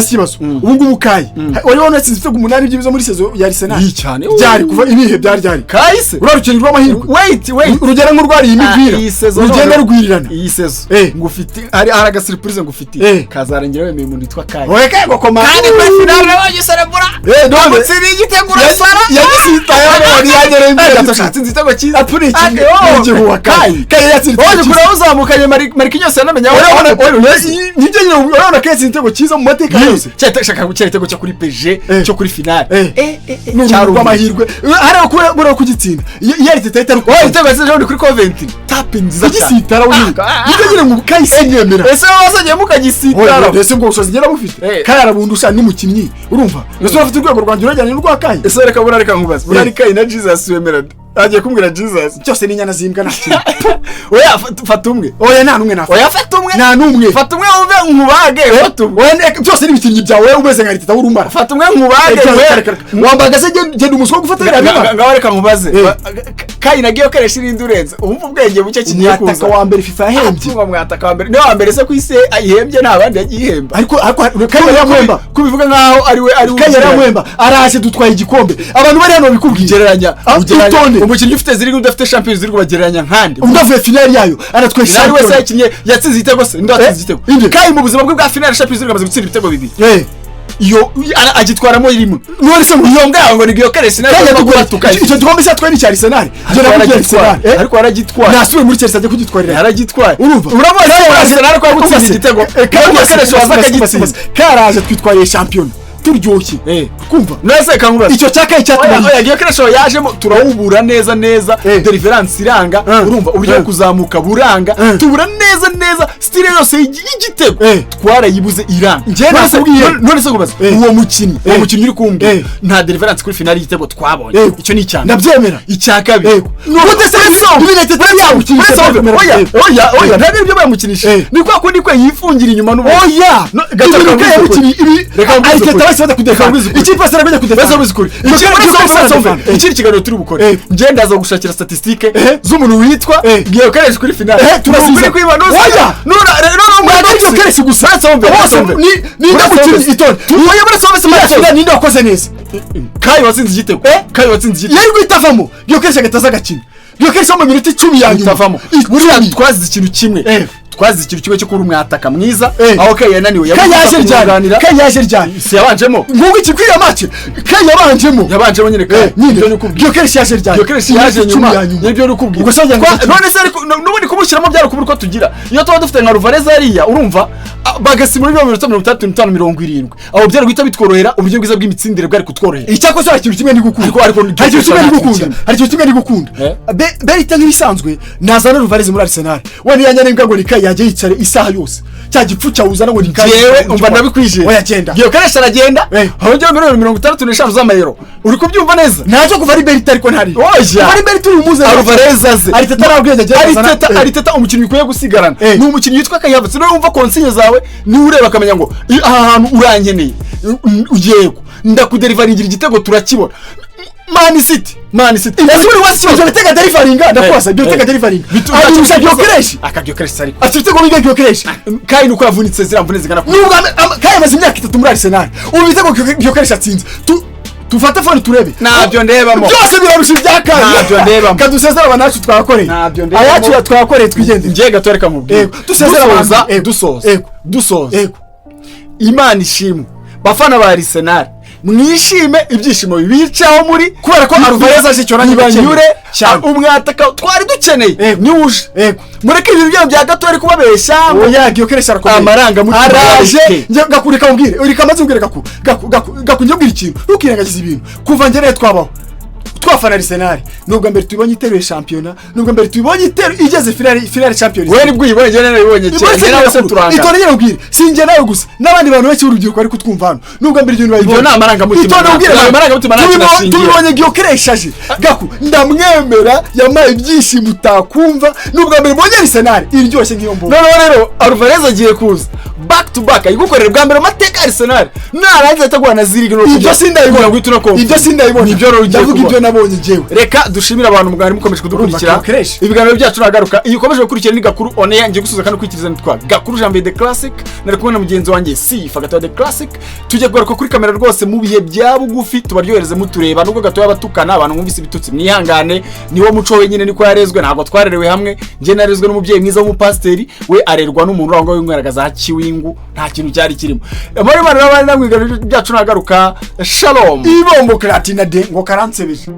Speaker 1: ikibazo, ubu ngubu Kai wari wabona yatsinze ibitego 8 byibuze muri saison ya Arsenal?
Speaker 2: Iyi cyane.
Speaker 1: Byari kuva ibihe byari ryari?
Speaker 2: Kahise.
Speaker 1: Uriya rukino rw'amahirwe.
Speaker 2: Wait, wait.
Speaker 1: Urugero nk'urwariye imipira,
Speaker 2: Iyi saison
Speaker 1: rugenda rwirirana.
Speaker 2: Iyi saison ngufite, hari agasurprise ngufitiye, kazarangira wemeye umuntu witwa Kai.
Speaker 1: Oya, Kai ngo koma.
Speaker 2: Kandi kuri finale nabonye userebura.
Speaker 1: None
Speaker 2: Amutsindiye igitego, urasara.
Speaker 1: Yagisitayeho none yagereye imbere.
Speaker 2: Gatosha atsinze igitego cyiza.
Speaker 1: Apuri iki?
Speaker 2: Ati, oh,
Speaker 1: Igihuha Kai. Kai yatsinze
Speaker 2: Wowe
Speaker 1: igitego
Speaker 2: ukura
Speaker 1: cyiza.
Speaker 2: uzamukanye Marquinhos yanamenye aho.
Speaker 1: Urabona, nibyo nyine, urabona ko yatsinze igitego cyiza mu mateka yose.
Speaker 2: Shaka gukina igitego cyo kuri PSG cyo kuri finale.
Speaker 1: Ni urugero rw'amahirwe hariya kuba buriya kugitsinda iyo Arteta ahita
Speaker 2: Wowe igitego yatsinze ejo bundi kuri Coventry, tape nziza cyane.
Speaker 1: Kugisitara we, nibyo nyine ngo Kai sinyemera.
Speaker 2: Ese wowe wazagiye mukagisitara?
Speaker 1: Ese ubwo bushobozi ngera bufite? Kai arabundusha n'umukinnyi, urumva? Ese urafite urwego rwanjye urajyanye n'urwa Kai?
Speaker 2: Ese reka buriya, reka nkubaze, buriya ari Kai na Jesus wemera? Agiye kumbwira Jesus.
Speaker 1: Byose ni inyana zimbwa, nta kintu.
Speaker 2: Oya, fata umwe.
Speaker 1: Oya, nta n'umwe nafata.
Speaker 2: Oya, fata umwe.
Speaker 1: Nta n'umwe.
Speaker 2: Fata umwe wumve nkubage, fata umwe.
Speaker 1: Oya, byose ni ibikinnyi byawe, umeze nka Arteta w'urumara.
Speaker 2: Fata umwe nkubage we.
Speaker 1: Wambaga se genda umuswa wo gufata biriya bimara.
Speaker 2: Ngaho reka nkubaze. Kai na Gyökeres irindi urenze, umva ubwenge buke kigiye
Speaker 1: Umwataka
Speaker 2: kuza.
Speaker 1: wa mbere FIFA yahembye.
Speaker 2: Tunga mwataka wa mbere, niwe wa mbere se ku isi ayihembye? Nta bandi yagiye ihemba.
Speaker 1: Ariko Kai yaramuhemba.
Speaker 2: Kubivuga nkaho ari we ari we.
Speaker 1: Kai yaramuhemba, araje dutwaye igikombe, abantu bari hano babikubwiye.
Speaker 2: Ugereranya ugereranya
Speaker 1: Itonde.
Speaker 2: Umukinnyi ufite zirindwi udafite Champions League bagereranya nkande?
Speaker 1: Undi avuye finali yayo anatwaye
Speaker 2: Finale wese
Speaker 1: shampiyona.
Speaker 2: yakinnye yatsinze igitego se? Undi watsinze igitego?
Speaker 1: Inde?
Speaker 2: Kai mu buzima bwe bwa finale Champions League amaze gutsinda ibitego bibiri. Iyo agitwaramo rimwe.
Speaker 1: None se ngo
Speaker 2: Iyo mbwa yawe ngo ni Gyökeres nawe.
Speaker 1: Kai yadukora icyo gikombe cyatwaye ni icya Arsenal. Njye nakubwiye Arsenal.
Speaker 2: Ariko yaragitwaye.
Speaker 1: Nasubiye muri Chelsea ajya kugitwarira.
Speaker 2: Yaragitwaye.
Speaker 1: Urumva?
Speaker 2: Urabona
Speaker 1: Kai
Speaker 2: ko Arsenal ko yagutsinze igitego.
Speaker 1: Kai
Speaker 2: Gyökeres waza akagitsinda.
Speaker 1: Karaje twitwariye shampiyona turyoshye. Kumva.
Speaker 2: None se kankubaze.
Speaker 1: Icyo cya Kai
Speaker 2: Oya,
Speaker 1: cyatumye
Speaker 2: oya, Gyökeres yajemo turawubura neza neza. Deliverance iranga. Urumva uburyo bwo kuzamuka buranga. Tubura neza neza style yose y'igitego. Twarayibuze, iranga.
Speaker 1: Njye
Speaker 2: None se-
Speaker 1: nakubwiye.
Speaker 2: None se nkubaze, uwo mukinnyi uri kumbwira, nta deliverance kuri finale y'igitego twabonye. Icyo ni icya mbere.
Speaker 1: Ndabyemera.
Speaker 2: Icya kabiri.
Speaker 1: Gute se ibi Arteta yamukinisha?
Speaker 2: Oya, oya, oya, ntabwo aribyo bamukinisha. Ni kwa kundi kwe yifungira inyuma n'ubundi.
Speaker 1: Oya.
Speaker 2: No, gato,
Speaker 1: Ibintu
Speaker 2: reka
Speaker 1: Kai
Speaker 2: nkubwize
Speaker 1: yamukinnye ibi
Speaker 2: Reka nkubwize
Speaker 1: Arteta
Speaker 2: ukuri.
Speaker 1: bahise bajya
Speaker 2: Reka
Speaker 1: kudefanda.
Speaker 2: nkubwize ukuri.
Speaker 1: Ikipe yose irajya kudefanda.
Speaker 2: Bose ukuri. Ikindi kiganiro turi bukore, njye ndaza gushakira statistique z'umuntu witwa Gyökeres kuri finale.
Speaker 1: Turasiza.
Speaker 2: Ukuri kwima.
Speaker 1: Oya!
Speaker 2: None
Speaker 1: Ntabwo ari Gyökeres gusa. Bose ni nde mukinnyi? Itonde.
Speaker 2: Oya, buretse wumve,
Speaker 1: Iriya
Speaker 2: buretse.
Speaker 1: finale ninde wakoze neza?
Speaker 2: Kai watsinze igitego. Kai watsinze igitego.
Speaker 1: Yari guhita avamo, Gyökeres agahita aza agakina. Gyökeres wo mu minota 10 ya nyuma.
Speaker 2: Utavamo buriya.
Speaker 1: 10.
Speaker 2: Twazize ikintu kimwe. Twazize ikintu kimwe cyo kuba umwataka mwiza. Aho Kai yananiwe,
Speaker 1: Kai
Speaker 2: yabuze
Speaker 1: yaje ryari?
Speaker 2: kumwunganira.
Speaker 1: Kai yaje ryari?
Speaker 2: Si yabanjemo?
Speaker 1: Ngubu iki kwiriya match Kai yabanjemo.
Speaker 2: Yabanjemo nyine Kai.
Speaker 1: Nyine
Speaker 2: Ibyo nikubwira.
Speaker 1: Gyökeres yaje ryari?
Speaker 2: Gyökeres yaje
Speaker 1: Iminota 10
Speaker 2: nyuma.
Speaker 1: ya nyuma.
Speaker 2: Nibyo nikubwira.
Speaker 1: Ubwo se wagira ngo
Speaker 2: None se ariko n'ubundi kumushyiramo byari ukubura uko tugira. Iyo tuba dufite nka Alvarez hariya, urumva, bagasimura ibyo minota 65, 70, aho byari guhita bitworohera, uburyo bwiza bw'imitsindire bwari kutworohera.
Speaker 1: Icyakoze hari ikintu kimwe ndi gukunda.
Speaker 2: Ariko
Speaker 1: Hari ikintu kimwe ndi gukunda.
Speaker 2: kimwe.
Speaker 1: Hari ikintu kimwe ndi gukunda. Berta nk'ibisanzwe nazana Alvarez muri Arsenal, we ntiyanya n'imbwa ngo ni Kai yajya yicare isaha yose, cya gipfu cyawuzana ngo ni Kai.
Speaker 2: Jewe umva, ndabikwije.
Speaker 1: Oya, genda.
Speaker 2: Gyökeres aragenda, hongera miliyoni 65 z'amayero, uri kubyumva neza?
Speaker 1: Ntacyo kuva ari Berta, ariko ntari
Speaker 2: Oya.
Speaker 1: kuva ari Berta uri umuze.
Speaker 2: Alvarez aze.
Speaker 1: Arteta nta bwenge agira kuzana.
Speaker 2: Arteta, Arteta umukinnyi ukwiye gusigarana ni umukinnyi witwa Kai Havertz. Niwe wumva consigne zawe, niwe ureba akamenya ngo aha hantu urankeneye. Yego, ndakuderivaringira igitego turakibona. Man City, Man City, ese uri wasi?
Speaker 1: Ibyo bitega derivaringa, ndakubaza, ibyo bitega derivaringa arusha Gyökeres?
Speaker 2: Aka Gyökeres ariko
Speaker 1: Afite ibitego bingahe Gyökeres?
Speaker 2: Kai nuko yavunitse, ziriya mvune zigana ku
Speaker 1: Nubwo Kai amaze imyaka 3 muri Arsenal, ubu ibitego Gyökeres atsinze. Tufate phone turebe.
Speaker 2: Ntabyo ndebamo.
Speaker 1: Byose birarusha ibyakaye.
Speaker 2: Ntabyo ndebamo.
Speaker 1: Kadusezera aba nacu twakoreye.
Speaker 2: Ntabyo ndebamo.
Speaker 1: Ayacu twakoreye, twigendere.
Speaker 2: Njye gato, reka mubwire.
Speaker 1: Yego, dusezera abantu.
Speaker 2: Dusoza.
Speaker 1: Yego.
Speaker 2: Dusoza.
Speaker 1: Yego.
Speaker 2: Dusoza.
Speaker 1: Yego.
Speaker 2: Imana ishimwe. Bafana ba Arsenal, mwishime, ibyishimo bibicaho muri
Speaker 1: Kubera ko Alvarez aje, icyo nanjye
Speaker 2: banyure
Speaker 1: cyane.
Speaker 2: Umwataka twari dukeneye
Speaker 1: Yego.
Speaker 2: niwe uje.
Speaker 1: Yego.
Speaker 2: Mureke ibintu byanyu bya gato ari kubabeshya.
Speaker 1: Oya, Gyökeres arakomeye.
Speaker 2: Amarangamutima
Speaker 1: araje.
Speaker 2: yareke.
Speaker 1: Njye Gaku, reka mubwire, reka maze ubwire Gaku. Gaku, Gaku, Gaku, njye ubwire ikintu, ntukirengagize ibintu. Kuva njye nawe twabaho twafana Arsenal, nubwo mbere tubonye iteruye shampiyona, nubwo mbere tubonye iteru igeze finale Champions.
Speaker 2: Wowe nibwo uyibonye, njye narabibonye kera. Njye nawe se turangana?
Speaker 1: Itonde, nyine ubwire, si njye nawe gusa, n'abandi bantu benshi b'urubyiruko bari kutwumva hano, nubwo mbere ibyo bintu.
Speaker 2: Ibyo ni amarangamutima.
Speaker 1: Itonde ubwire.
Speaker 2: Ni amarangamutima, ntacyo nashingiye.
Speaker 1: Tubibonye Gyökeres aje, Gaku, ndamwemera, yampaye ibyishimo utakumva. Nubwo mbere mbonye Arsenal iryoshye nk'iyo mbonye.
Speaker 2: Noneho rero Alvarez agiye kuza back to back, ayigukorera bwa mbere mu mateka ya Arsenal, narangiza ahita aguha na zirigi.
Speaker 1: Ibyo sindabibona.
Speaker 2: Guhita unakomfa.
Speaker 1: Ibyo sindabibona.
Speaker 2: Nibyo rero ugiye
Speaker 1: Ndavuga
Speaker 2: kubona.
Speaker 1: ibyo nabonye njyewe.
Speaker 2: Reka dushimire abantu mwari mukomeje kudukurikira.
Speaker 1: Urumva Gyökeres.
Speaker 2: Ibiganiro byacu nagaruka. Iyo ukomeje gukurikira ni Gakuru On Air. Ngiye gusubiza kandi ukwikiriza, nitwa Gakuru Janvier The Classic, nari kumwe na mugenzi wanjye Si Fagatoya The Classic. Tujya kugaruka kuri kamera rwose mu bihe bya bugufi, tubaryohereze mutureba. Nubwo gatoya batukana, abantu mwumvise ibitutsi mwihangane, niwo muco wenyine, niko yarezwe. Ntabwo twarerewe hamwe. Njye narezwe n'umubyeyi mwiza w'umupasiteri, we arerwa n'umuntu uri aho ngaho winyweraga za kiwingu, nta kintu cyari kirimo muri bano. Bari namwe, ibiganiro byacu nagaruka. Shalom.
Speaker 1: Ibombo kratina de ngo karansebeje.